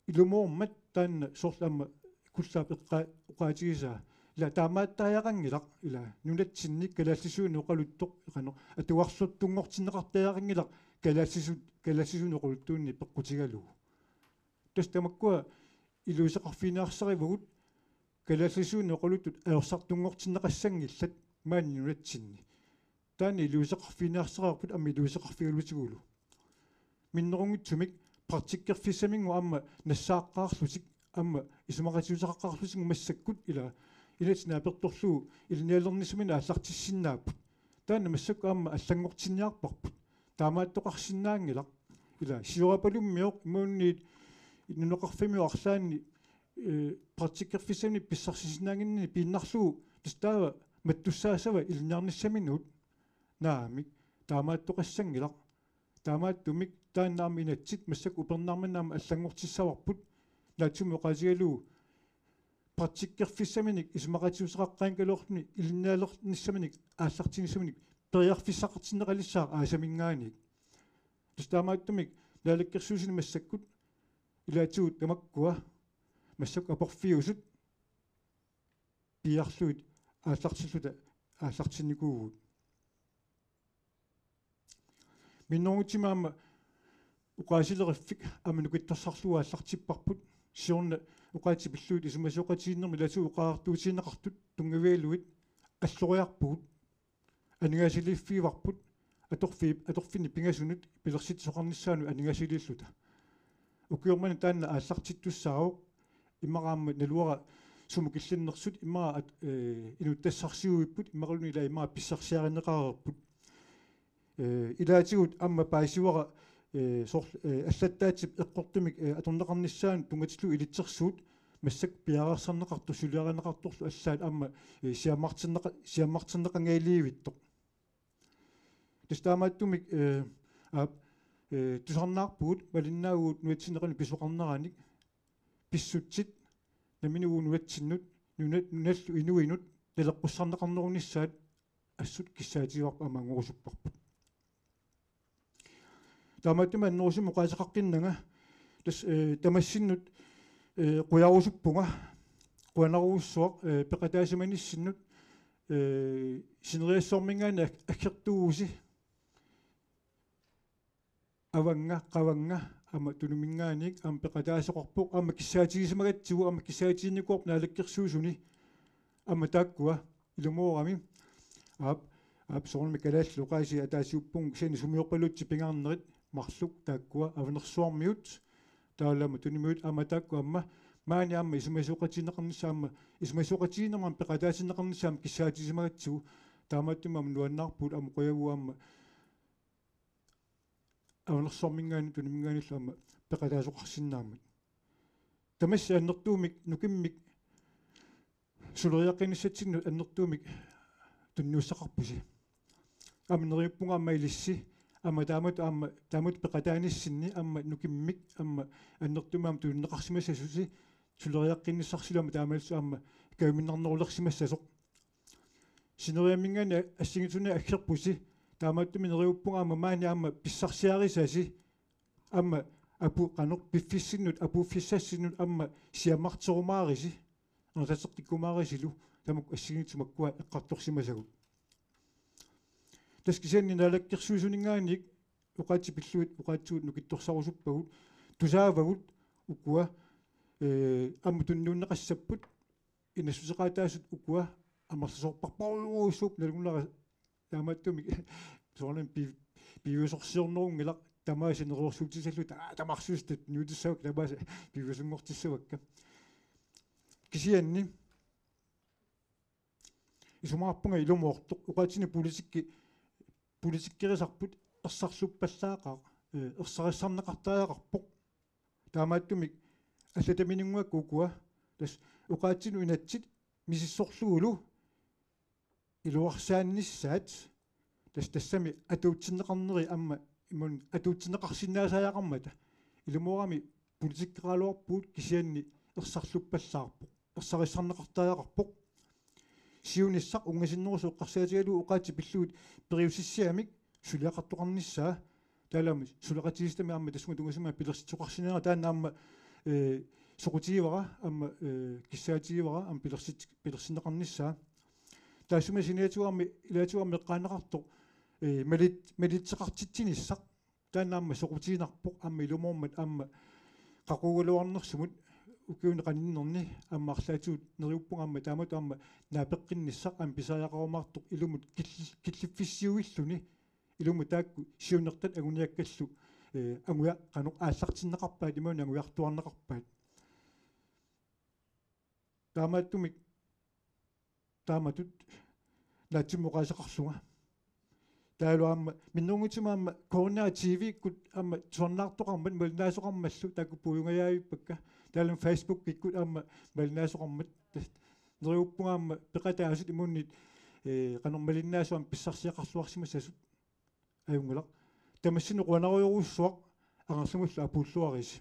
Ilumoormat taanna soorlu aamma Kullaap eqqa-, oqaatigisaa. Ila taamaattariaqanngilaq, ila nunatsinni kalaallisuinnaq oqaluttoq, qanoq, atugarluttunngortinneqartariaqanngilaq kalaallisut, kalaallisuinnaq oqaluttuunneq peqqutigalugu. Tassa tamakkua iliuuseqarfiginiarsarivagut kalaallisuinnaq oqaluttut ajorsartunngortinneqassanngillat maani nunatsinni. Taanna iliuuseqarfiginiarsarivarput aamma iliuuseqarfigalutigulu. Minnerunngitsumik praktikkerfissaminngooq aamma nassaaqqaarlutik aamma isumaqatigiisseqaqqaarlutik massakkut ila inatsit naapertorlugu ilinnialernissaminnik aallartissinnaapput. Taanna massakkut aamma allanngortinniarparput. Taamaattoqarsinnaanngilaq. Ila siorapalummiooq imaluunniit nunaqarfimmiut arlaanni, eh, praktikkerfissaminnik pissarsisinnaannginninni piinnarlugu tassa taava mattussaassava ilinniarnissaminut. Naamik, taamaattoqassanngilaq. Taamaattumik taanna aamma inatsit massakkut upernaarmannit aamma allanngortissavarput. Naatsumik oqaatigalugu praktikkerfissaminik isumaqatigiisseqaqqaanngikkaluarluni ilinnialernissaminik aallartinnissaminnik periarfissaqartinneqalissaaq aasaminngaanniit. Tassa taamaattumik naalakkersuisuni massakkut ilaatigut tamakkua massakkut aporfiusut piiarlugit aallartilluta aallartinnikuuvugut. Minnerunngitsumik aamma oqaasileriffik aamma nukittorsarlugu aallartipparput. Siorna oqaatsit pillugit isumasioqatigiinnermi ilaatigut oqariartuutigineqartut tunngavigalugit alloriarpugut. Aningaasaliiffigivarput atorfi-, atorfinni pingasunut pilersitsisoqarnissaanut aningaasaliilluta. Ukioq manna taanna aallartittussaavoq, immaqa aamma naluara sumut killinnersut, immaqa at-, eh, inuttassarsiuipput, immaqaluunniit ila immaqa pissarsiarineqareerput. Eh, ilaatigut aamma paasivara, eh, soorl-, eh, allattaatsip eqqortumik, eh, atorneqarnissaanut tunngatillugu ilitsersuut massakkut piareersarneqartoq suliarineqartorlu allaat aamma, eh, siammarterneqa-, siammarterneqanngilivittoq. Tassa taamaattumik, eh, aap, Ee, tusarnaarpugut malinnaavugut nunatsinni qanoq pisoqarneranik, pissutsit nammineq uagut nunatsinnut, nuna-, nunallu inuinut naleqqussarneqarnerunissaat assut kissaatigaarput aamma angorusupparput. Taamaattumik annerusumik oqaaseqaqqinnanga tassa, ee, tamassinnut, ee, qujarusuppunga, qujanarujussuaq, ee, peqataasimanissaannut, ee, sineriassuarminngaanniit aggertuuvusi avannga, qavannga, aamma Tunuminngaanniit, aamma peqataasoqarpoq, aamma kissaatigisimagatsigu, aamma kissaatiginnikuuarput Naalakkersuisuni, aamma taakkua, ilumoorami. Aap, aap, soorunami kalaallit oqaasii ataasiuppunga kisianni sumiorpaluutsit pingaarnerit marluk taakkua Avanersuarmiut, taavalu aamma Tunumiut aamma taakkua aamma maani aamma isumasooqatigineqarnissaat aamma, isumasooqatigiinnermi aamma peqataatinneqarnissaat aamma kissaatigisimagatsigu, taamaattumik aamma nuannaarpugut aamma qujavugut aamma Avanersuarminngaanniit Tunuminngaanniillu aamma peqataasoqarsinnaammat. Tamassi annertuumik nukimmik suleriaqqinnissatsinnut annertuumik tunniussaqarpusi. Aamma neriuppunga aamma ilissi, aamma taamatut, aamma taamatut peqataanissinni, aamma nukimmik, aamma annertuumik aamma tunineqarsimassasusi suleriaqqinnissarsilu aamma taamaalillusi aamma kajuminnarnerulersimassasoq. Sineriamminngaanniit assigiinngitsunik aggerpusi, taamaattumik neriuppunga aamma maani aamma pissarsiarisasi, aamma apu-, qanoq, piffissinnut, apuuffissassinnut aamma siammarterumaarisi, anersateqqikkumaarisilu, tamakku assigiinngitsut makkua eqqartorsimasagut. Tassa kisianni Naalakkersuisuninngaanniit oqaatsit pillugit, oqaatsigut nukittorsarusuppagut, tusaavagut ukua, ee, aamma tunniunneqassapput, inassuseqaataasut ukua amerlasoorparpassuupput nalunngilara, taamaattumik soorunami pi-, piviusorsiornerunngilaq, tamaasa neriorsuutisalluta, aa, tamarsuussat tunniutissavakka, tamaasa piviusunngortissavakka. Kisianni isumaqarpunga ilumoortoq, oqaatsinik politikki-, politikkerisarput ersarluppallaaqaaq, ee, ersarissarneqartariaqarpoq. Taamaattumik allataminnguakka ukua, tassa oqaatsinut inatsit misissorlugulu iluarsaannissaat, tassa tassami atuutsinneqarneri aamma imaluunniit atuutsinneqarsinnaasariaqarmata. Ilumoorami politikkeraluarpugut kisianni ersarluppallaarpoq, ersarissarneqartariaqarpoq. Siunissaq unngasinnerusoq eqqarsaatigalugu oqaatsit pillugit periusissiamik suliaqartoqarnissaa, taavalu aamma suleqatigiissitami aamma tassunga tungasimama pilersitsisoqarsinnaanera, taanna aamma, ee, soqutigivara aamma, ee, kissaatigivara aamma pilersit-, pilersinneqarnissaa. Taassuma saniatigut aamma ilaatigut aamma eqqaaneqartoq, ee, malit-, malitseqartitsinissaq, taanna aamma soqutiginarpoq aamma ilumoormat aamma qaqugugaluarnersumut ukiuni qaninnerni, aamma arlaatigut neriuppunga aamma taamatut aamma naapeqqinnissaq aamma pisariaqarumaartoq ilumut kill-, killiffissiuilluni, ilumut taakku siunertat anguniakkallu, ee, anguja-, qanoq, aallartinneqarpaat imaluunniit angujartuarneqarpaat. Taamaattumik taamatut naatsumik oqaaseqarlunga. Taavalu aamma minnerunngitsumik aamma K N R T-kkut aamma tusarnaartoqarmat malinnaasoqarmallu, taakku puigungajaavippakka. Taavalu Facebookikkut aamma malinnaasoqarmat. Neriuppunga aamma peqataasut imaluunniit, ee, qanoq, malinnaasut aamma pissarsiaqarluarsimassasut. Ajunngilaq. Tamassinnut qujanarujorujussuaq, angerlamullu apuulluarisi.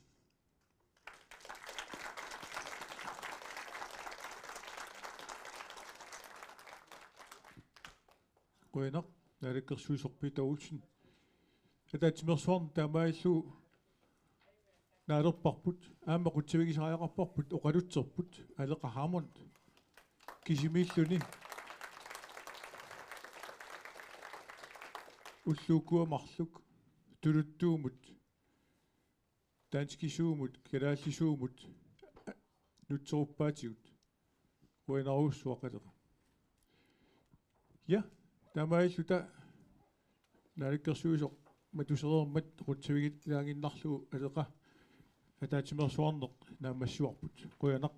Qujanaq, naalakkersuisoq Peter Olsen. Ataatsimeersuarneq taamaalillugu naalerparput, aamma qutsavigisariaqarparput, oqalutserput, Aleqa Hammond. Kisimiilluni ulluukkua marluk, tuluttuumut, danskisuumut, kalaallisuumut, nutseruppaatigut. Qujanarujussuaq, Aleqa. Ja, taamaalilluta naalakkersuisoq matusereermat qutsavigilaanngiinnarlugu Aleqa ataatsimeersuarneq naammassivarput. Qujanaq.